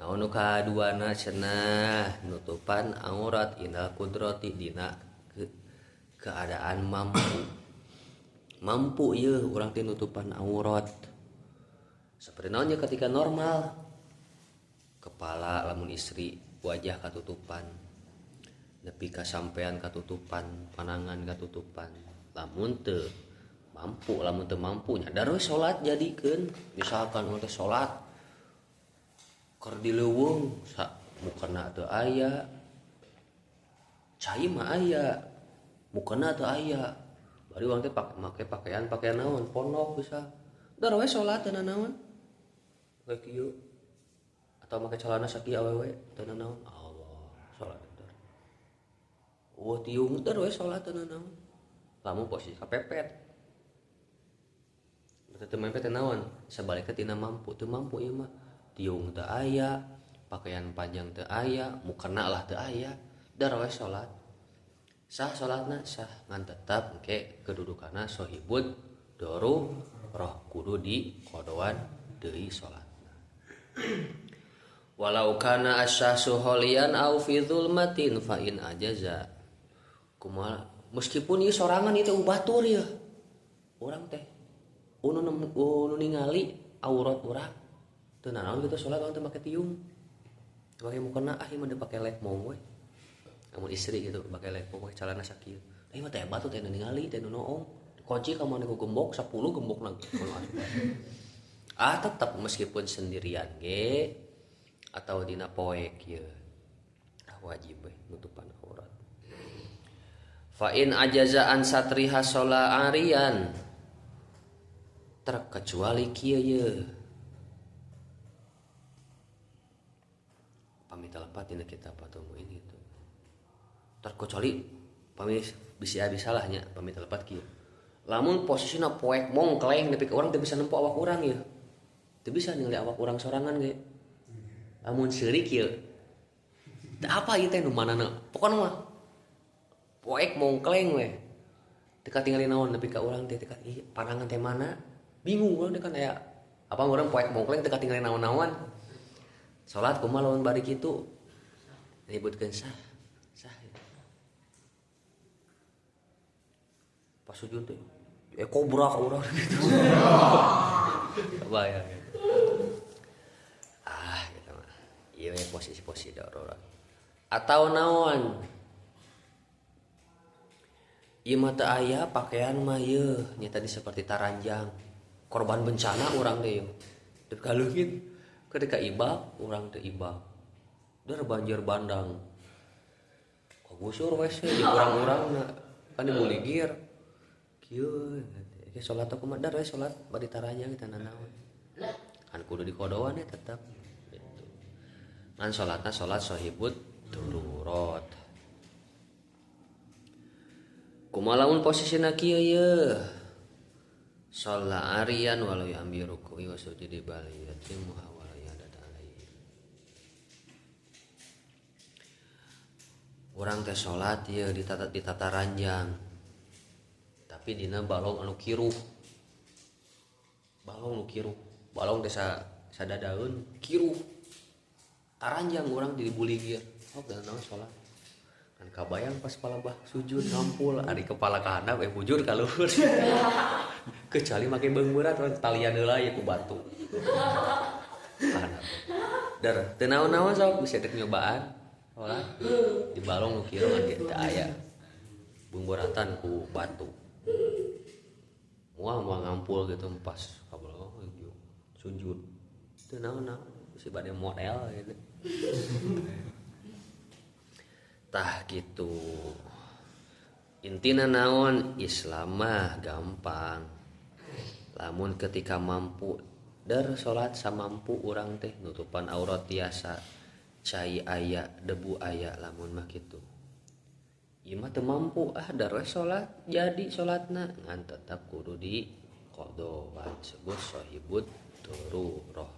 Naon nu kaduana cenah nutupan aurat inal qudrati dina keadaan mampu. Mampu ieu urang teh nutupan aurat. Seperti naon nya ketika normal. Kepala lamun istri wajah katutupan. Nepi ka sampean katutupan, panangan katutupan. Lamun teu mampu, lamun teu mampu nyadar we salat jadikeun. Misalkan urang teh salat keur di leuweung mukena teu aya. Cai mah aya, mukena teu aya. Bari urang teh make pakaian naon pondok bisa. Dar we salat teu nanaon. Kayak kieu. Atau make celana sakieu awewe teu nanaon. Allah, salat dar. Oh tiung dar we salat teu nanaon. Lamun posisi kapepet. Teu mepet teu naon, sabalikna tina mampu, teu mampu ieu mah. Tiung teu aya, pakaian panjang teu aya, mukena lah teu aya, dar we salat. Sah salatna sah, ngan tetep engke kedudukanna sohibud doru roh kudu di kodoan deui salatna. Walau kana asyahsu holian au fi dzulmatin fa in ajaza. Kumaha meskipun ieu sorangan ieu teh batur ieu. Urang teh unu ningali aurat urang teu nanaon kitu salat urang teh make tiung. Make mukena ah ieu mah dipake lekmong we. Amun istri gitu make lekmong we calana sakieu. Ieu mah teh batu teh ningali teh nu noong. Dikunci ka mana ku gembok 10 gembok lagi. Ah tetep meskipun sendirian ge atau dina poek ieu wajib we nutupan aurat. Fa in ajaza an satriha shola arian terkecuali kieu ye pamit lepat dina kitab atau ini itu terkecuali pamit bisa salahnya pamit lepat kieu lamun posisina poek mongkleng nepi ka urang teu bisa nempo awak urang ye teu bisa ningali awak urang sorangan ge lamun seurik kieu teu apa ieu teh nu manana pokona mah poek mongkleng we teu katingali naon nepi ka urang teh teu panangan teh mana bingung urang teh kan aya apa urang poek mongkleng teu katingali naon-naon salat kumaha lamun bari kitu nyebutkeun sah sah pas sujud teh kobra ka urang gitu kebayang gitu ah gitu mah ieu we posisi-posisi darurat atau naon ieu mah teu aya pakaian mah ieu nya tadi seperti taranjang korban bencana urang teh ieu teu kaleungit ketika ibak urang teh ibak der banjir bandang Kagusur wes di urang-urangna kan dibuligir. Kieu ge salat kumaha dar we salat bari taranya kita nanaon. Kan kudu dikodoan ya tetep gitu. Ngan salatna salat sahibut darurat. Kumaha lamun posisina kieu ye? Sholla arian walau yambi ruku'i wa sujudi bal yatimuha walau yadat alaihi. Urang teh salat ieu ditata ranjang. Tapi dina balong anu kiruh. Balong nu kiruh. Balong teh sadadaeun kiruh. Taranjang urang di buligir. Oh, dan naon salat. Kan kabayang pas palabah sujud ngampul ari kepala ka handap bujur ka luhur. Kecuali make beung berat talian heula ye ku batu. Dar teu naon-naon sok bisa dek nyobaan. Salat di balong nu kieu kan teu aya. Beung beratan ku batu. Moal moal ngampul gitu pas ka balong sujud. Teu naon-naon bisi bade model gitu. Tah gitu. Intina naon Islam mah gampang. Lamun ketika mampu dar salat samampu urang teh nutupan aurat tiasa cai aya debu aya lamun mah kitu. Ieu mah teu mampu ah dar we salat jadi salatna ngan tetep kudu di qadha sebut sahibut darurat.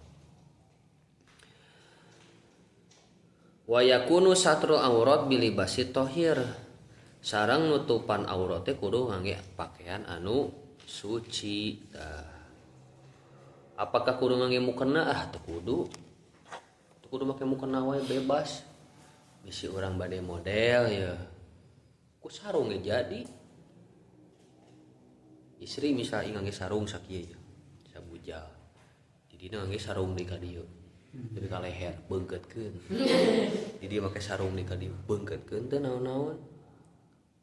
Wa yakunu satru aurat bilibasi tohir. Sareng nutupan aurat teh kudu ngangge pakaian anu suci. Tah. Apakah kudu ngangge mukena? Ah teu kudu. Teu kudu make mukena wae bebas. Bisi urang bade model ya. Ku sarung ge jadi. Istri misal ngangge sarung sakieu ya. Sabujal. Jadina ngangge sarung di ka dieu. Tapi ka leher beungkeutkeun. Jadi dia make sarung di ka dieu beungkeutkeun teu naon-naon.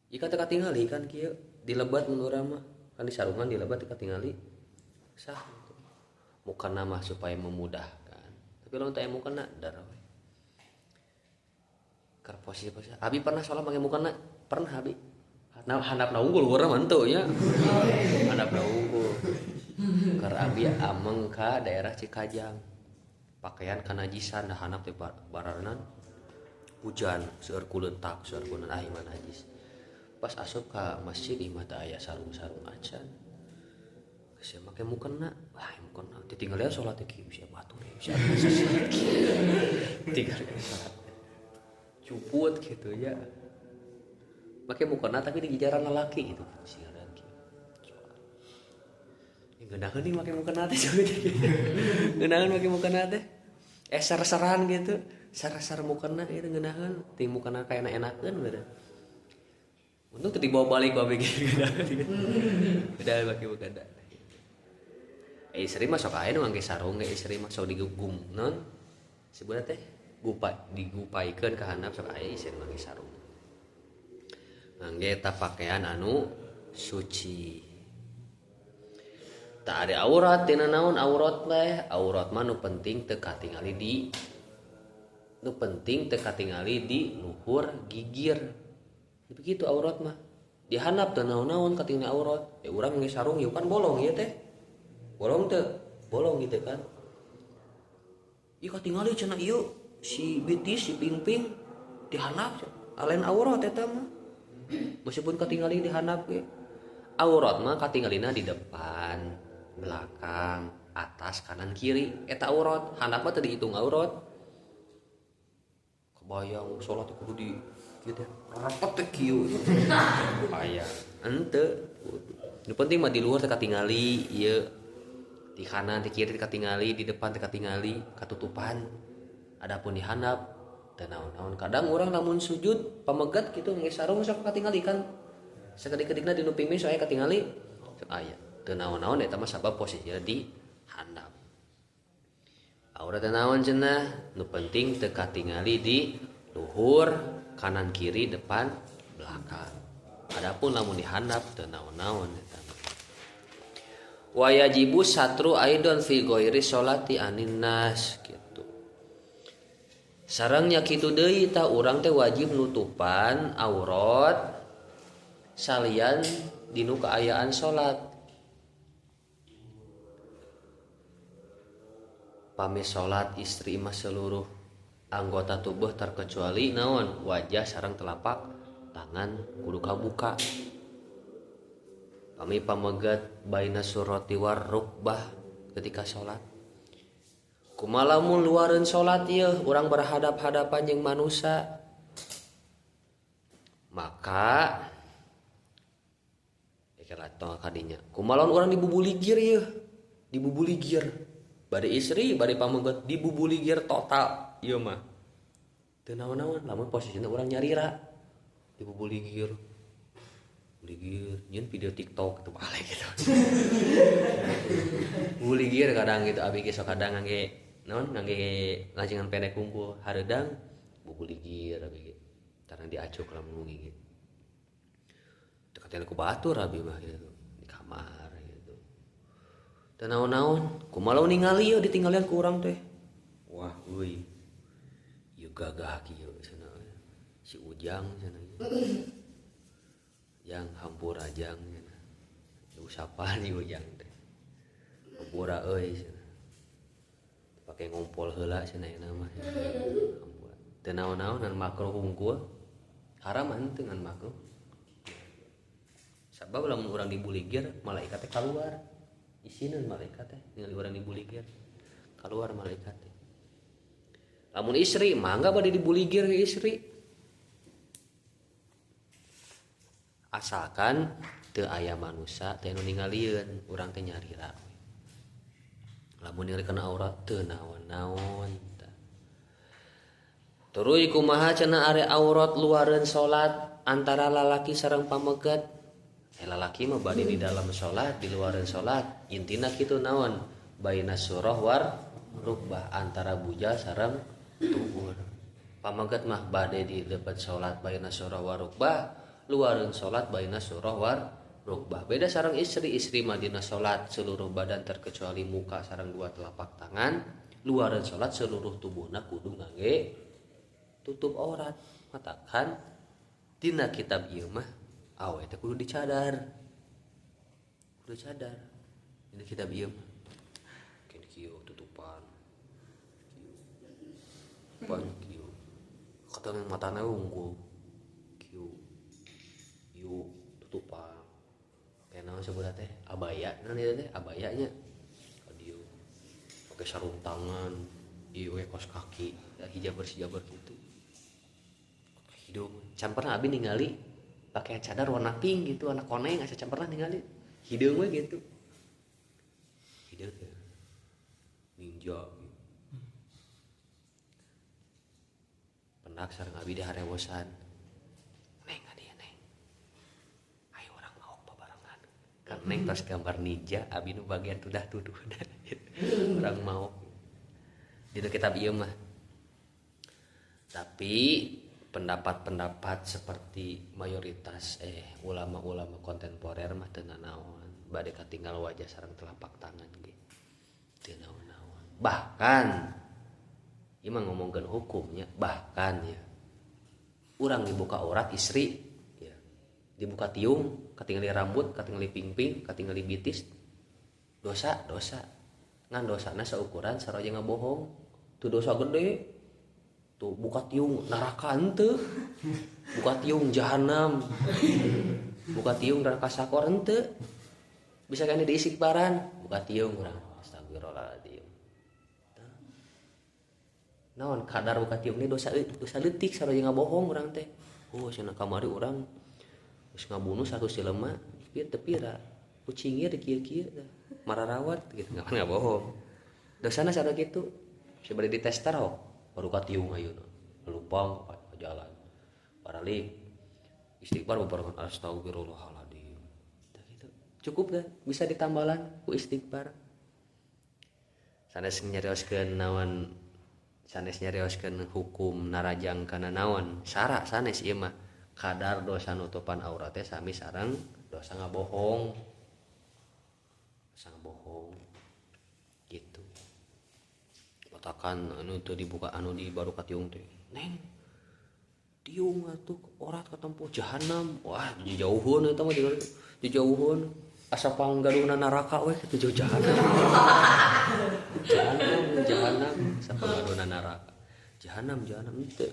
Jika teu katingali kan kieu dilebat mun urang mah kan di sarungan dilebat teu katingali sah gitu. Mukena mah supaya memudahkan. Tapi lamun teu aya mukena dar we. Keur posisi-posisi abi pernah salat make mukena? Pernah abi. Handapna unggul urang mah henteu nya. Handapna unggul. Keur abi ameng ka daerah Cikajang. Pakaian kanajisan dah handap teh baranan hujan seueur kuleuntak seueur kunan ah imah najis. Pas asup ka masjid imah teh aya sarung-sarung acan. Geus make mukena, wah mukena ditinggal ya salat teh kieu bisa batur bisa. Tinggal salat. Cuput gitu ya. Make mukena tapi di jajaran lalaki gitu. Siaran kieu. Ngeunaheun nih make mukena teh ngeunaheun make mukena teh ser-seran gitu ser-ser mukena itu ngeunaheun ting mukena kayak enak-enakeun beureun untung teu dibawa balik bae ge udah make mukena istri mah sok aya nu ngangge sarung ge istri mah sok digugum naon sebenarnya teh gupa digupaikeun ka handap sok aya istri ngangge sarung ngangge eta pakaian anu suci. Tak ada aurat tina naon aurat teh aurat mah nu penting teu katingali di nu penting teu katingali di luhur gigir begitu aurat mah dihandap teu naon-naon katingali aurat ya urang ngangge sarung ieu kan bolong ieu teh bolong teu bolong gitu kan ieu katingali cenah ieu si bitis si pingping dihandap alen aurat eta mah meskipun katingali dihandap ge aurat mah katingalina di depan belakang, atas, kanan, kiri eta aurat, handap mah teu dihitung aurat. Kebayang salat kudu di kieu teh rapet teh kieu. Aya, henteu. Nu penting mah di luhur teh katingali ieu. Di kanan, di kiri teh katingali, di depan teh katingali, katutupan. Adapun di handap teu naon-naon. Kadang urang lamun sujud pamegat kitu ngangge sarung sok katingali kan. Sakedik-kedikna di nu pingping sok aya katingali. Sok aya. Teu naon-naon eta mah sabab posisinya di handap. Aurat teu naon cenah, nu penting teu katingali di luhur, kanan kiri, depan, belakang. Adapun lamun di handap teu naon-naon eta mah. Wa yajibu satru aidon fi ghairi sholati anin nas gitu. Sareng nya kitu deui tah urang teh wajib nutupan aurat salian dinu kaayaan salat. Pami salat istri mah seluruh anggota tubuh terkecuali naon wajah sareng telapak tangan kudu kabuka. Pami pamegat baina surati war rukbah ketika salat. Kumaha lamun luareun salat ieu urang berhadap-hadapan jeung manusia, maka tong kadinya. Kumaha lamun urang dibubuligir ieu, dibubuligir. Bade istri, bade pamegat dibubuligir total ieu mah. Teu naon-naon lamun posisina urang nyarira dibubuligir. Buligir, nyeun video TikTok teu balik gitu. Buligir kadang gitu abi ge sok kadang ngangge naon ngangge lancingan pendek kumpul hareudang bubuligir abi ge. Tarang diacuk lamun wengi ge. Teu katen ku batur abi mah gitu di kamar gitu. Teu naon-naon, kumaha lamun ningali ieu ditinggalian ku urang teh. Wah euy. Ieu gagah kieu cenah. Si Ujang cenah. Yang hampura jang cenah. Usapan ieu Ujang teh. Hampura euy cenah. Pake ngompol heula cenah eta mah. Hampura. Teu naon-naon ngan makruh hungkul. Haram henteu ngan makruh. Sabab lamun urang dibuligir malaikat teh kaluar. Isineun malaikat teh ningali urang dibuligir. Kaluar malaikat teh. Lamun istri mangga bade dibuligir ke istri. Asalkan teu aya manusia teh nu ningalieun urang teh nyarira. Lamun ningali kana aurat teu naon-naon. Tuluy kumaha cenah are aurat luareun salat antara lalaki sareng pamegat. Lalaki mah bade di dalam salat, di luareun salat, intina kitu naon? Baina surah war rukbah antara bujal sareng tuur. Pamegat mah bade di lepat salat baina surah war rukbah, luareun salat baina surah war rukbah. Beda sareng istri, istri mah dina salat seluruh badan terkecuali muka sareng dua telapak tangan, luareun salat seluruh tubuhna kudu ngangge tutup aurat. Matakan dina kitab ieu mah awe teh kudu dicadar. Kudu cadar. Dina kitab ieu mah keun kieu tutupan. Kieu. Pan kieu. Katang matana unggul. Kieu. Ieu tutupan. Kayak naon sebutna teh? Abaya. Naon ieu teh? Abaya nya. Ka dieu. Pake sarung tangan, ieu we kos kaki, hijaber-hijaber kitu. Hidung. Can pernah abi ningali pakaian cadar warna pink gitu, warna koneng asa can pernah ningali. Hideung we gitu. Hideung ya. Ninja gitu. Pendak sareng abi di harewosan. Neng ka dieu neng. Ayo urang maok babarengan. Kan neng tos gambar ninja, abi nu bagian tudah-tuduhna. Urang maok. Dina kitab ieu mah. Tapi pendapat-pendapat seperti mayoritas ulama-ulama kontemporer mah teu nanaon, bade katinggal wajah sareng telapak tangan ge teu naon-naon. Bahkan ieu mah ngomongkeun hukumnya, bahkan ya urang dibuka aurat istri ya, dibuka tiung, katingali rambut, katingali pingping, katingali bitis, dosa, dosa. Ngan dosana saukuran saroja ngabohong, tuh dosa gede. Tuh buka tiung neraka henteu, buka tiung jahanam, buka tiung neraka sakor henteu, bisa kan di istighfaran, buka tiung urang astagfirullahaladzim. Naon kadar buka tiung ini dosa, dosa leutik saroja ngabohong urang teh. Oh cenah kamari urang geus ngabunuh 100 jelema, ieu teu pira, kucing ieu kieu-kieu mararawat gitu, nggak ngabohong. Dosana saroja kitu, bisa bade ditester hok. Baru katiung ayeuna lupang ke jalan baralik istighfar bebarengan astagfirullahaladzim gitu. Cukup dah bisa ditambalan ku istighfar. Sanes nyarioskeun naon, sanes nyarioskeun hukum narajang kana naon sara sanes ieu mah kadar dosa nutupan aurat teh sami sareng dosa ngabohong, dosa ngabohong gitu. Batakan anu teu dibuka anu di baru katiung teh. Neng tiung atuh orat katempuh jahanam. Wah, jauheun eta mah dijauheun. Asa panggaduhna neraka we kitu jauh jahanam. Jahanam, jahanam asa panggaduhna neraka. Jahanam, jahanam teu.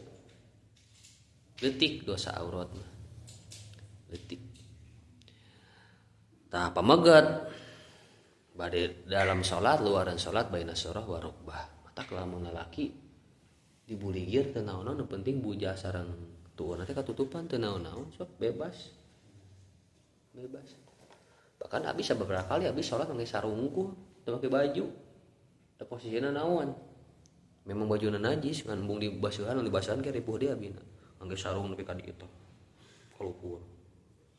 Leutik dosa aurat mah. Leutik. Tah pamegat bade dalam salat luaran salat baina surah wa rukbah. Matak lamun lalaki dibuligir teu naon-naon nu penting bujah sareng tuurna teh katutupan teu naon-naon sok bebas. Bebas. Bahkan abi beberapa kali abi salat make sarung unggul, teu make baju. Da posisina naon? Memang bajuna najis ngan embung dibasuhan, dibasuhan ke ripuh dia abina. Angge sarung nepi ka dieu teh. Kaluhur.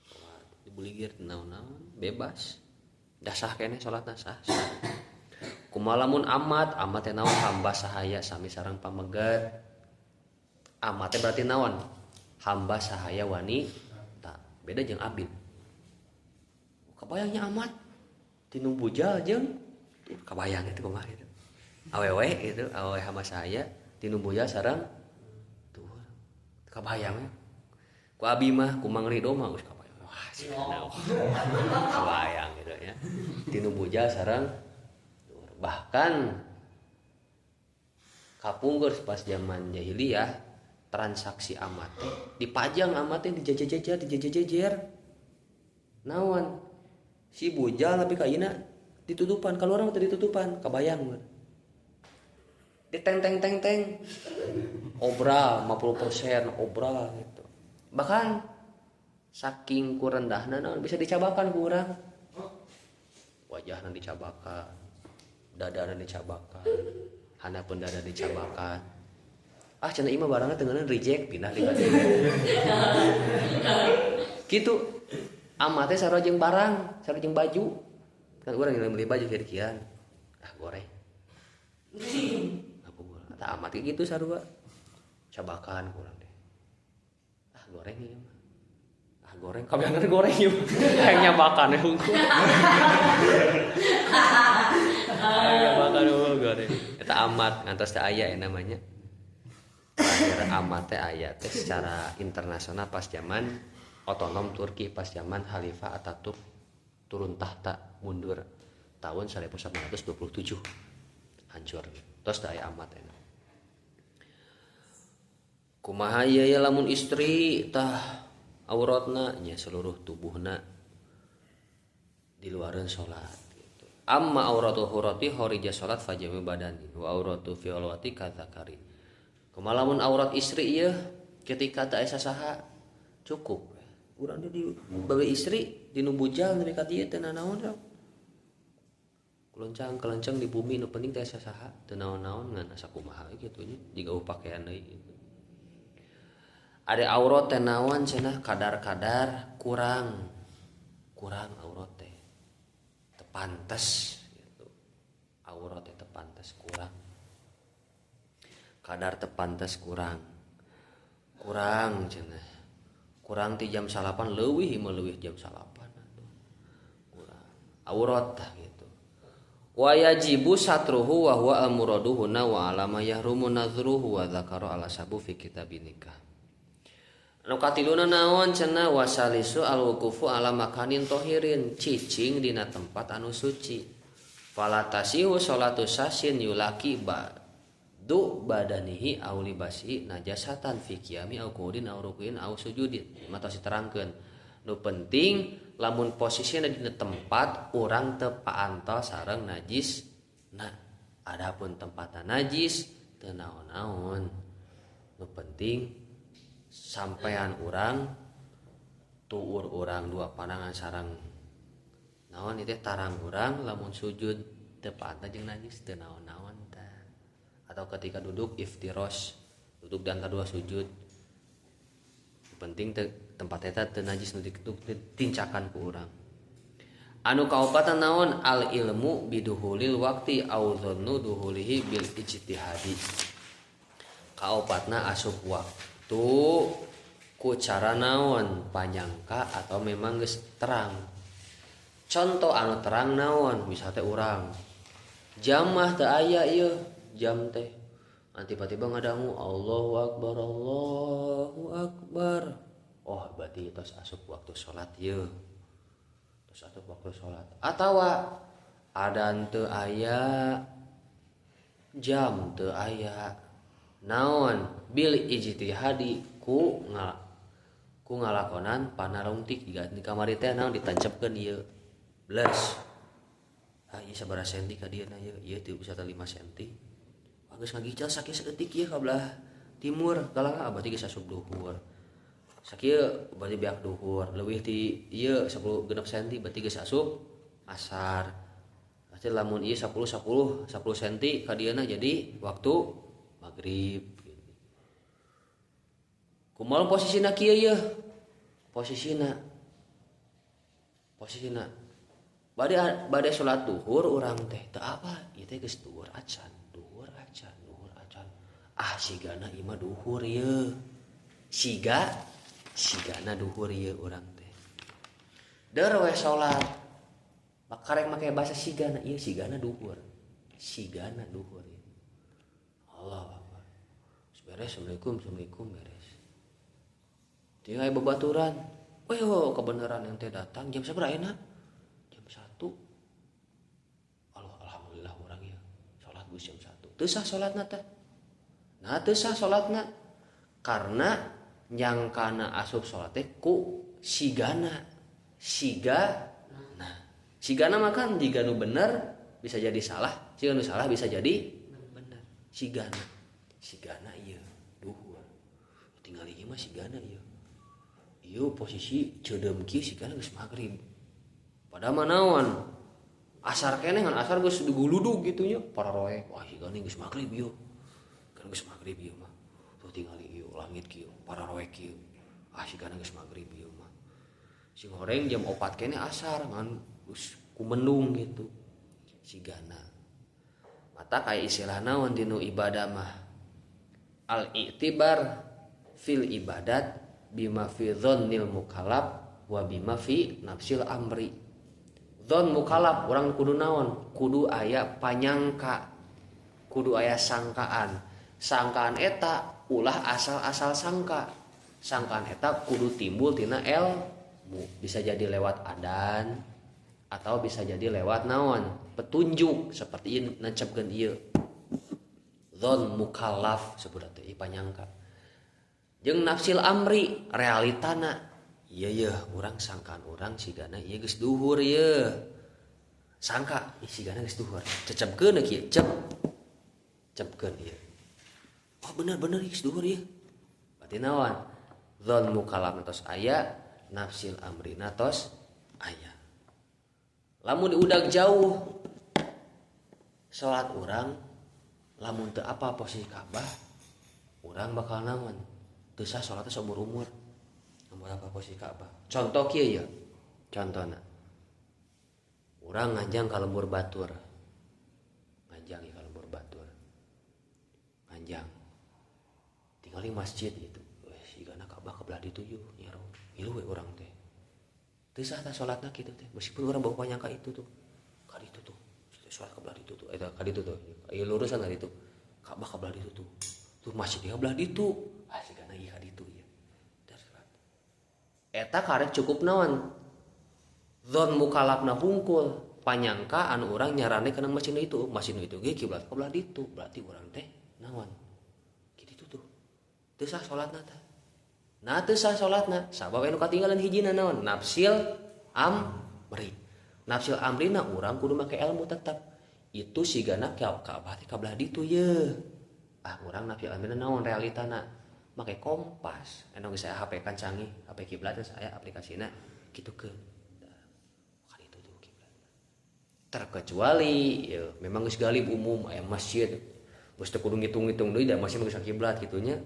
Salat dibuligir teu naon-naon, bebas. Dah sah keneh salatna sah. Kumaha lamun amat, amat teh naon hamba sahaya sami sareng pamegat. Amat teh berarti naon? Hamba sahaya wanita. Beda jeung abid. Kabayangnya amat tinu bujal jeung kabayang itu kumaha gitu. Awewe gitu, awewe hamba sahaya tinu bujal sareng tuh. Kabayang. Ku abi mah ku Mang Ridho mah geus kabayang. Wah, cenah. Kabayang gitu ya. Tinu bujal sareng bahkan kapungkur pas zaman jahiliyah transaksi amat teh dipajang amat teh dijajajajar dijajajajar naon si bujal tapi kayina ditutupan kalau orang teh ditutupan kabayang mun diteng teng teng teng obral 50% obral gitu bahkan saking kurendahna naon bisa dicabakan ku urang wajahna dicabakan dadana dicabakan handapeun dada dicabakan ah cenah ieu mah barangna teu ngeunah reject pindah di ka dieu kitu amat teh sarua jeung barang sarua jeung baju kan urang yang beli baju kieu-kieuan ah goreng aku goreng eta amat ge kitu sarua cabakan ku urang teh ah goreng ieu mah ah goreng kabehan goreng ieu hayang nyabakan we hungkul hayang nyabakan hungkul goreng eta amat ngantos teh aya ya namanya terakhir amat teh aya teh secara internasional pas zaman otonom Turki pas zaman Khalifah Ataturk turun tahta mundur tahun 1927 hancur terus teh aya amat eta kumaha ieu ya lamun istri tah auratna nya seluruh tubuhna diluareun salat gitu. Amma auratu hurati kharija salat fajami badani wa auratu fi alwati kadzakari. Kumaha lamun aurat istri ieu ketika teu aya sasaha cukup. Urang di bagi istri di nu bujal nepi ka dieu teu nanaon sok. Kelencang kelencang di bumi nu penting teu aya sasaha teu naon-naon ngan asa kumaha kitu nya jiga eueuh pakaian deui gitu. Ada aurat teh naon cenah kadar-kadar kurang kurang aurat teh teu pantes gitu. Aurat teh teu pantes kurang. Kadar teu pantes kurang. Kurang cenah. Kurang ti jam 9 leuwih mah leuwih jam 9 atuh. Kurang aurat tah gitu. Wa yajibu satruhu wa huwa al-muradu huna wa alama yahrumu nadhruhu wa dzakara ala sabu fi kitabin nikah. Anu katiluna naon cenah wasalisu al-wuqufu ala makanin tohirin cicing dina tempat anu suci. Fala tasihu salatu sasin yulaki ba'du badanihi aw libasi najasatan fi qiyami aw qu'udin aw rukuin aw sujudin. Mah tos diterangkeun. Nu penting lamun posisina dina tempat urang teu paantol sareng najis. Nah, adapun tempatna najis teu naon-naon. Nu penting sampean urang tuur urang dua pandangan sareng naon ieu teh tarang urang lamun sujud teu paantah jeung najis teu naon-naon tah. Atau ketika duduk iftiros duduk di antara dua sujud penting teu tempat eta teu najis nu ditincakan ku urang. Anu kaopatan naon al ilmu biduhulil waqti au dhannu duhulihi bil ijtihadi. Kaopatna asup waktu ku cara naon panyangka atau memang geus terang. Contoh anu terang naon misalnya urang jamah teu aya ieu jam teh. Tiba-tiba ngadangu Allahu akbar Allahu akbar. Oh berarti tos asup waktu salat ieu. Tos asup waktu salat. Atawa adan teu aya, jam teu aya. Naon bil ijtihadi ku ngalakonan panarungtik di kamari teh naon ditancepkeun ieu. Bless. Ah ieu sabaraha senti ka dieu na ieu? Ieu 3 bisa 5 senti. Geus ngagicel sakieu saeutik ieu ka belah timur kalah berarti geus asup duhur. Sakieu berarti beak duhur, leuwih ti ieu 10 genep senti berarti geus asup asar. Berarti lamun ieu 10 senti ka dieuna jadi waktu magrib. Kumaha posisina kieu yeuh? Posisina bade salat duhur urang teh teu apa? Ieu teh geus duhur acan. Ah sigana ieu mah duhur ieu. Sigana duhur ieu urang teh. Deur we salat. Bakarek make bahasa sigana ieu sigana duhur. Sigana duhur ieu. Allahu akbar. Beres assalamualaikum assalamualaikum beres. Tinggal babaturan. Weh oh, kebenaran ente datang jam sabaraha ayeuna? Jam 1. Allah alhamdulillah urang ieu salat geus jam 1. Teu sah salatna teh. Nah teu sah salatna karena nyangkana asup salat teh ku sigana. Sigana. Sigana mah kan jiga nu bener bisa jadi salah, jiga nu salah bisa jadi bener. Sigana. Sigana ieu duhur. Tinggal ieu mah sigana ieu. Ieu posisi ceudeum kieu sigana geus magrib. Padahal mah naon? Asar keneh ngan asar geus diguludug kitu nya pararoe. Wah sigana geus magrib ieu. Geus magrib ieu mah. Tuh tingali ieu langit kieu, pararoe kieu. Ah sigana geus magrib ieu mah. Sing horeng jam 4 keneh asar ngan geus kumendung gitu. Sigana. Mata kaya istilah naon dinu ibadah mah. Al i'tibar fil ibadat bima fi dzannil mukallaf wa bima fi nafsil amri. Dzon mukallaf urang kudu naon? Kudu aya panyangka. Kudu aya sangkaan. Sangkaan eta ulah asal-asal sangka. Sangkaan eta kudu timbul tina ilmu. Bisa jadi lewat adan atau bisa jadi lewat naon? Petunjuk seperti ieu nancepkeun ieu. Dzon mukallaf sebutna teh panyangka. Jeung nafsil amri realitana. Ieu yeuh urang sangkaan urang sigana ieu geus duhur ieu. Sangka ih sigana geus duhur. Cecepkeun kieu, cep. Cepkeun ieu. Oh bener-bener geus duhur ieu. Berarti naon? Dzon mukallaf tos aya, nafsil amrina tos aya. Lamun diudag jauh salat urang lamun teu apa posisi Ka'bah urang bakal naon? Teu sah salatna saumur-umur. Lamun apa posisi Ka'bah. Contoh kieu ya. Contona. Urang nganjang ka lembur batur. Nganjang ka lembur batur. Nganjang. Tinggali masjid gitu. Weh sigana Ka'bah ka belah ditu yeuh nyero. Ngilu we urang teh. Teu sah tah salatna kitu teh. Meskipun urang bawa panyangka itu tuh. Ka ditu tuh. Salat ka belah ditu tuh. Eta ka ditu tuh. Ieu lurusan ka ditu. Ka'bah ka belah ditu tuh. Tuh masjid ka belah ditu. Ah sigana ieu ka ditu ieu. Dar salat. Eta karek cukup naon? Dzon mukallafna hungkul. Panyangka anu urang nyarane kana masjid itu. Masjid itu ge kiblat ka belah ditu. Berarti urang teh naon? Kitu tuh. Teu sah salatna tah. Nah teu sah salatna sabab anu katinggalan hijina naon? Nafsil amri. Nafsil amrina urang kudu make ilmu tetap. Itu sigana Ka'bah teh ka belah ditu ye. Ah urang nafsil amrina naon realitana? Make kompas. Anu geus aya HP kan canggih, HP kiblat saya aplikasina kitukeun. Ka ditu tuh kiblat. Terkecuali ya, memang geus galib umum aya masjid. Geus teu kudu ngitung-ngitung deui da masjid geus kiblat kitu nya.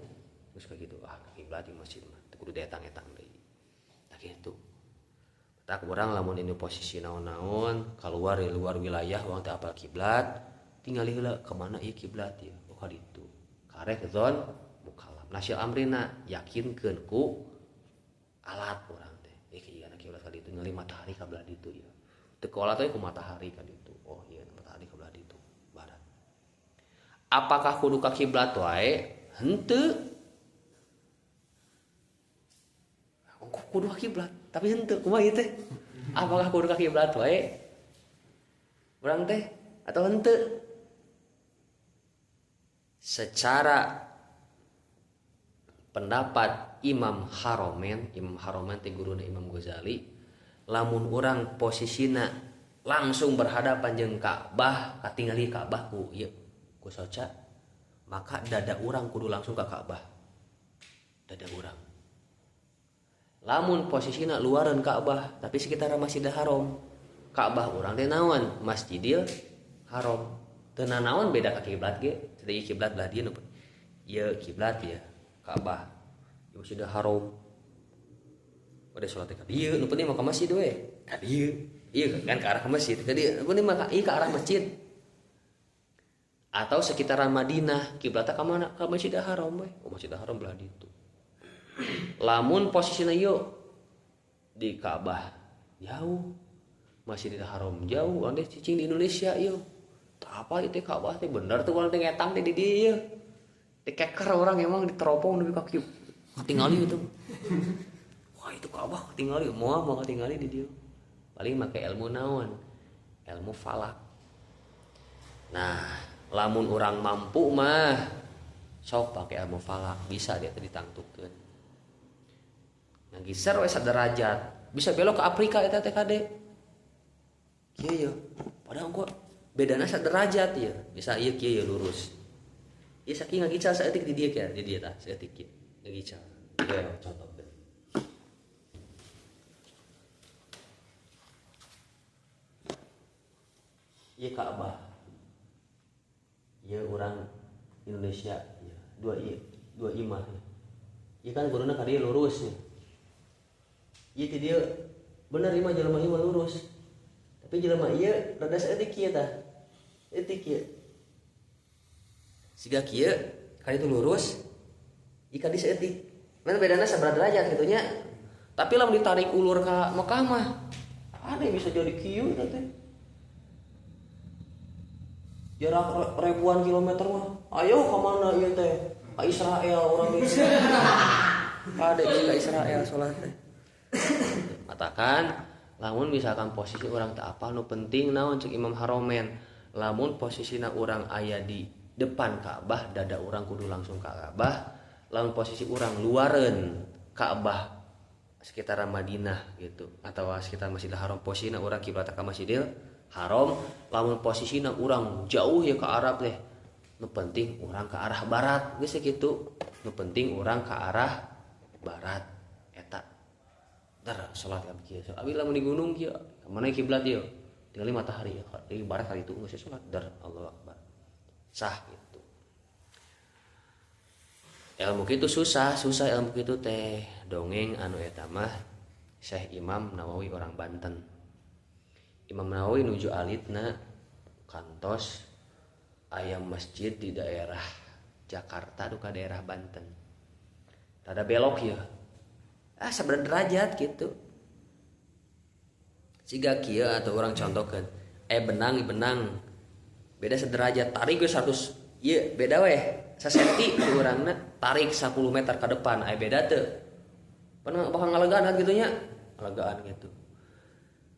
Geus ka kitu ah kiblat di masjid mah teu kudu dietang-etang deui. Tah kitu. Tak urang lamun ini posisi naon-naon keluar di luar wilayah urang teu apal kiblat, tingali heula ka mana ieu kiblat ieu. Oh ka ditu. Karek zon mukallaf. Nasil amrina yakinkeun ku alat urang teh. Ieu kiblat ka ditu ningali matahari ka belah ditu ieu. Teu ku alat we ku matahari ka ditu. Oh ieu matahari ka belah ditu barat. Apakah kudu ka kiblat wae? Henteu. Kudu ka kiblat, tapi henteu kumaha ieu teh? Apakah kudu ka kiblat wae? Urang teh atau henteu? Secara pendapat Imam Haromen, Imam Haromen teh guruna Imam Ghazali, lamun urang posisina langsung berhadapan jeung Ka'bah, katingali Ka'bah ku ieu ku soca, maka dada urang kudu langsung ka Ka'bah. Dada urang. Lamun posisina luaran Ka'bah, tapi sekitar Masjidil Haram. Ka'bah urang teh naon? Masjidil Haram. Teu nanaon beda ka kiblat ge, teu kiblat belah dieu nu ieu kiblat ya Ka'bah. Ieu Masjidil Haram. Bade salat teh ka dieu, nu penting mah ka masjid we. Ka dieu. Ieu kan ka arah ka masjid, ka dieu. Nu penting mah ka ieu ka arah masjid. Atau sekitaran Madinah, kiblatna ka mana? Ka Masjidil Haram we. Oh, Masjidil Haram belah ditu. Lamun posisina ieu di Ka'bah jauh, Masjidil Haram jauh, urang teh cicing di Indonesia ieu. Tah apa ieu teh Ka'bah teh bener tuh urang teh ngetang teh di dieu ieu. Dikeker orang emang diteropong nepi ka kieu. Katingali itu. Wah, itu Ka'bah katingali, moal moal katingali di dieu. Paling make ilmu naon? Ilmu falak. Nah, lamun urang mampu mah sok pakai ilmu falak, bisa dia teh ditangtukeun. Ngagiser we saderajat, bisa belok ke Afrika eta teh kade. Kieu ye. Padahal kok bedana saderajat ye. Bisa ieu kieu ye lurus. Ieu saking ngagical saeutik di dieu kieu, di dieu tah saeutik kieu. Ngagical. Ieu contoh. Ieu Ka'bah. Ieu urang Indonesia, ya. Dua imah. Ieu kan guruna ka dieu lurus ya. Ieu ti dieu bener imah jelema ieu mah lurus. Tapi jelema ieu rada saeutik kieu tah. Saeutik kieu. Siga kieu ka ditu lurus, ieu ka dieu saeutik. Mana bedana sabaraha derajat kitu nya. Tapi lamun ditarik ulur ka Mekah mah aneh bisa jadi kieu teh. Jarak ribuan kilometer mah. Ayo ka mana ieu teh? Ka Israel urang teh. Kade ka Israel salat teh. Matakan lamun misalkan posisi urang teu apal nu penting naon cek Imam Haromen. Lamun posisina urang aya di depan Ka'bah, dada urang kudu langsung ka Ka'bah. Lamun posisi urang luareun Ka'bah sekitaran Madinah gitu atau sekitar Masjidil Haram, posisina urang kiblat ka Masjidil Haram. Lamun posisina urang jauh ya ke Arab teh, nu penting urang ke arah barat geus kitu, nu penting urang ke arah barat eta. Dar salat ka kieu. Abi lamun di gunung kieu, ka mana kiblat ieu? Tinggali matahari ya, di barat hari itu geus salat dar Allahu Akbar. Sah gitu. Ilmu kitu susah, susah ilmu kitu teh. Dongeng anu eta mah Syekh Imam Nawawi orang Banten. Imam Nawawi nuju alitna kantos aya masjid di daerah Jakarta duka daerah Banten. Rada belok ya. Ah sabaraha derajat gitu. Siga kieu atau orang contohkeun, benang beda sederajat tarik we 100 ieu beda weh sasenti ku urangna tarik 10 meter ke depan aya beda teu. Pan bakal ngalegaan kitu nya, ngalegaan gitu.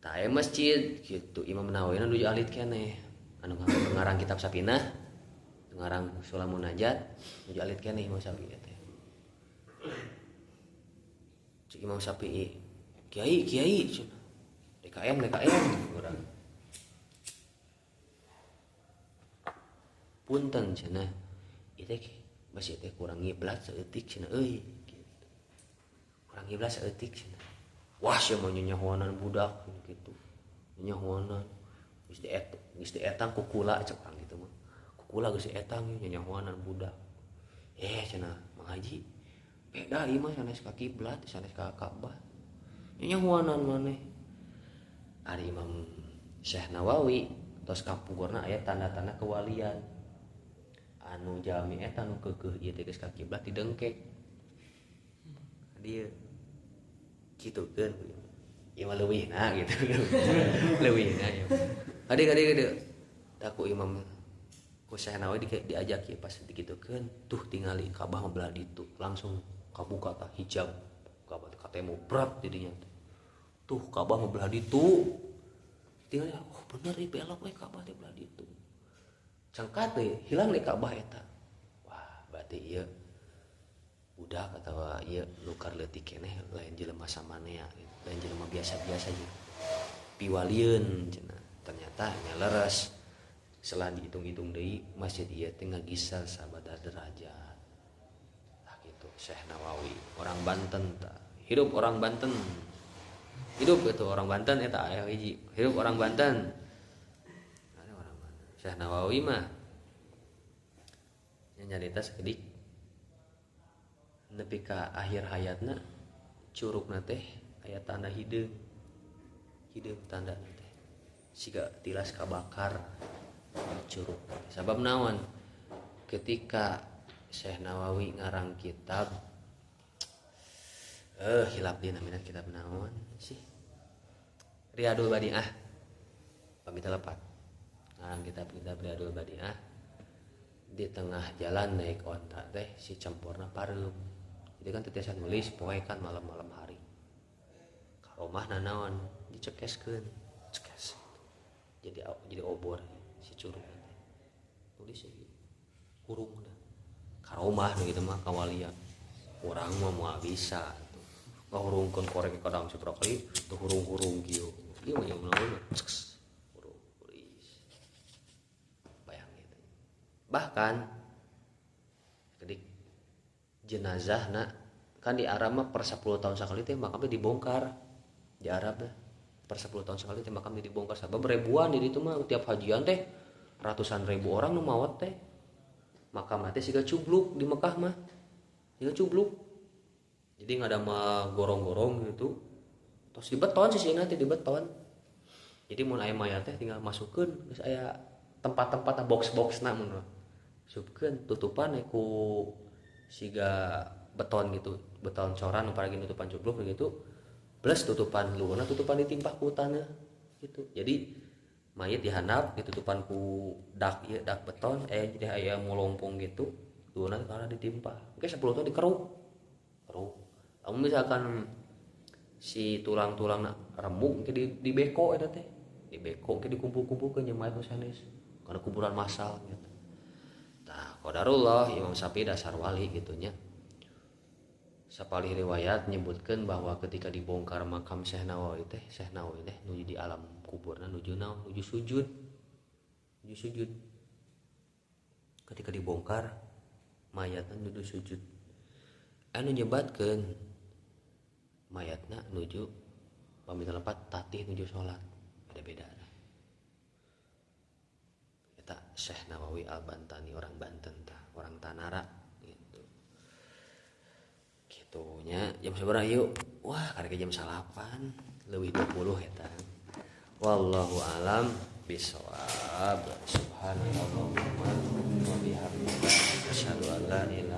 Tah aya masjid gitu Imam Nawawi nuju alit keneh anu ngarang kitab Safinah, ngarang Sulam Munajat nuju alit keneh Imam Syafi'i teh. Cik Imam Syafi'i, kiai kiai cenah. DKM DKM urang. Punten cenah. Ieu teh masih teh kurang ngiblat saeutik cenah euy gitu. Kurang ngiblat saeutik cenah. Wah sia mah nyanyahoanan budak gitu. Nyanyahoanan geus dietang kukula cek urang gitu mah. Kukula geus dietang nyanyahoanan budak. Cenah Mang Haji beda ieu mah sanes ka kiblat sanes ka Ka'bah. Nyanyahoanan maneh. Ari Imam Syekh Nawawi tos kapungkurna aya tanda-tanda kewalian. Anu jalmi eta nu keukeuh ieu teh geus ka kiblat didengkek. Dieu kitukeun ieu mah leuwihna gitu. Leuwihna ieu. Kade kade kade. Tah ku Imam Ku Syekh Nawawi diajak ya pas digitukeun, tuh tingali Ka'bah mah belah ditu, langsung kabuka tah hijab. Ka'bah teh katemo berat didinya teh. Tuh Ka'bah mah belah ditu. Tingali, oh bener ieu belok we Ka'bah teh belah ditu. Cangkat teh hilang deui Ka'bah eta. Wah, berarti ieu budak atawa ieu nukar leutik keneh lain jelema samanea gitu. Lain jelema biasa-biasa jeung piwalieun cenah. Ternyata nya leres. Setelah dihitung-hitung deui masjid ieu teh ngagisar sabada derajat. Tah kitu Syekh Nawawi, orang Banten tah. Hidup orang Banten. Hidup itu orang Banten eta aya hiji. Hidup orang Banten. Ada orang Banten. Syekh Nawawi mah nya nyarita sakedik nepi ka akhir hayatna curugna teh aya tanda hideung. Hideung tandana teh. Siga tilas kabakar curug. Sabab naon? Ketika Syekh Nawawi ngarang kitab hilap dia namina kitab naon sih? Riyadul Badiah. Pamit lepat. Ngarang kitab-kitab Riyadul Badiah. Di tengah jalan naik onta teh si cemporna pareum. Jadi kan teu tiasa nulis poe kan malam-malam hari. Karomahna naon? Dicekeskeun, cekes. Jadi obor si curug teh. Tulis ya gitu. Hurung dah. Karomah nu kitu mah kawalian. Urang mah moal bisa. Ngahurungkeun korek kadang sabaraha kali teu hurung-hurung kieu. Ieu mah naon mah ceks. Hurung tulis. Bayang gitu. Bahkan kedik jenazahna kan di Arab mah per 10 tahun sekali teh makamnya dibongkar. Di Arab dah per 10 tahun sekali teh makamnya dibongkar sabab ribuan di ditu mah tiap hajian teh ratusan ribu orang nu maot teh. Makam teh siga cubluk di Mekah mah. Siga cubluk. Jadi nggak ada mah gorong-gorong gitu. Terus di beton sih nanti di beton. Jadi mun aya mayat teh tinggal masukkeun geus aya tempat-tempat box-boxna mun. Masukkeun tutupan ku siga beton gitu, beton coran nu paragi nutupan cubluk gitu. Plus tutupan luhurna tutupan ditimpah ku tanah gitu. Jadi mayat dihandap ditutupan ku dak ieu dak beton jadi aya molompong gitu. Luhurna karena ditimpah. Oke 10 tahun dikeruk. Keruk. Lamun misalkan si tulang-tulang remuk ke di beko eta teh. Di beko ke dikumpul-kumpulkeun jeung mayat nu sanes. Kana kuburan massal gitu. Tah qadarullah Imam Syafi'i dasar wali gitu nya. Sapalih riwayat nyebutkeun bahwa ketika dibongkar makam Syekh Nawawi teh, Syekh Nawawi teh nuju di alam kuburna nuju naon? Nuju sujud. Nuju sujud. Ketika dibongkar mayatna nuju sujud. Anu nyebatkeun mayatna nuju pamit lepat tatih nuju salat. Beda-beda. Eta Syekh Nawawi Al-Bantani orang Banten tah, orang Tanara gitu. Gitunya jam sabaraha yuk? Wah, karek jam 9 leuwih 20 eta. Wallahu alam bisawab. Subhanallahumma wa bihamdika asyhadu an la ilaha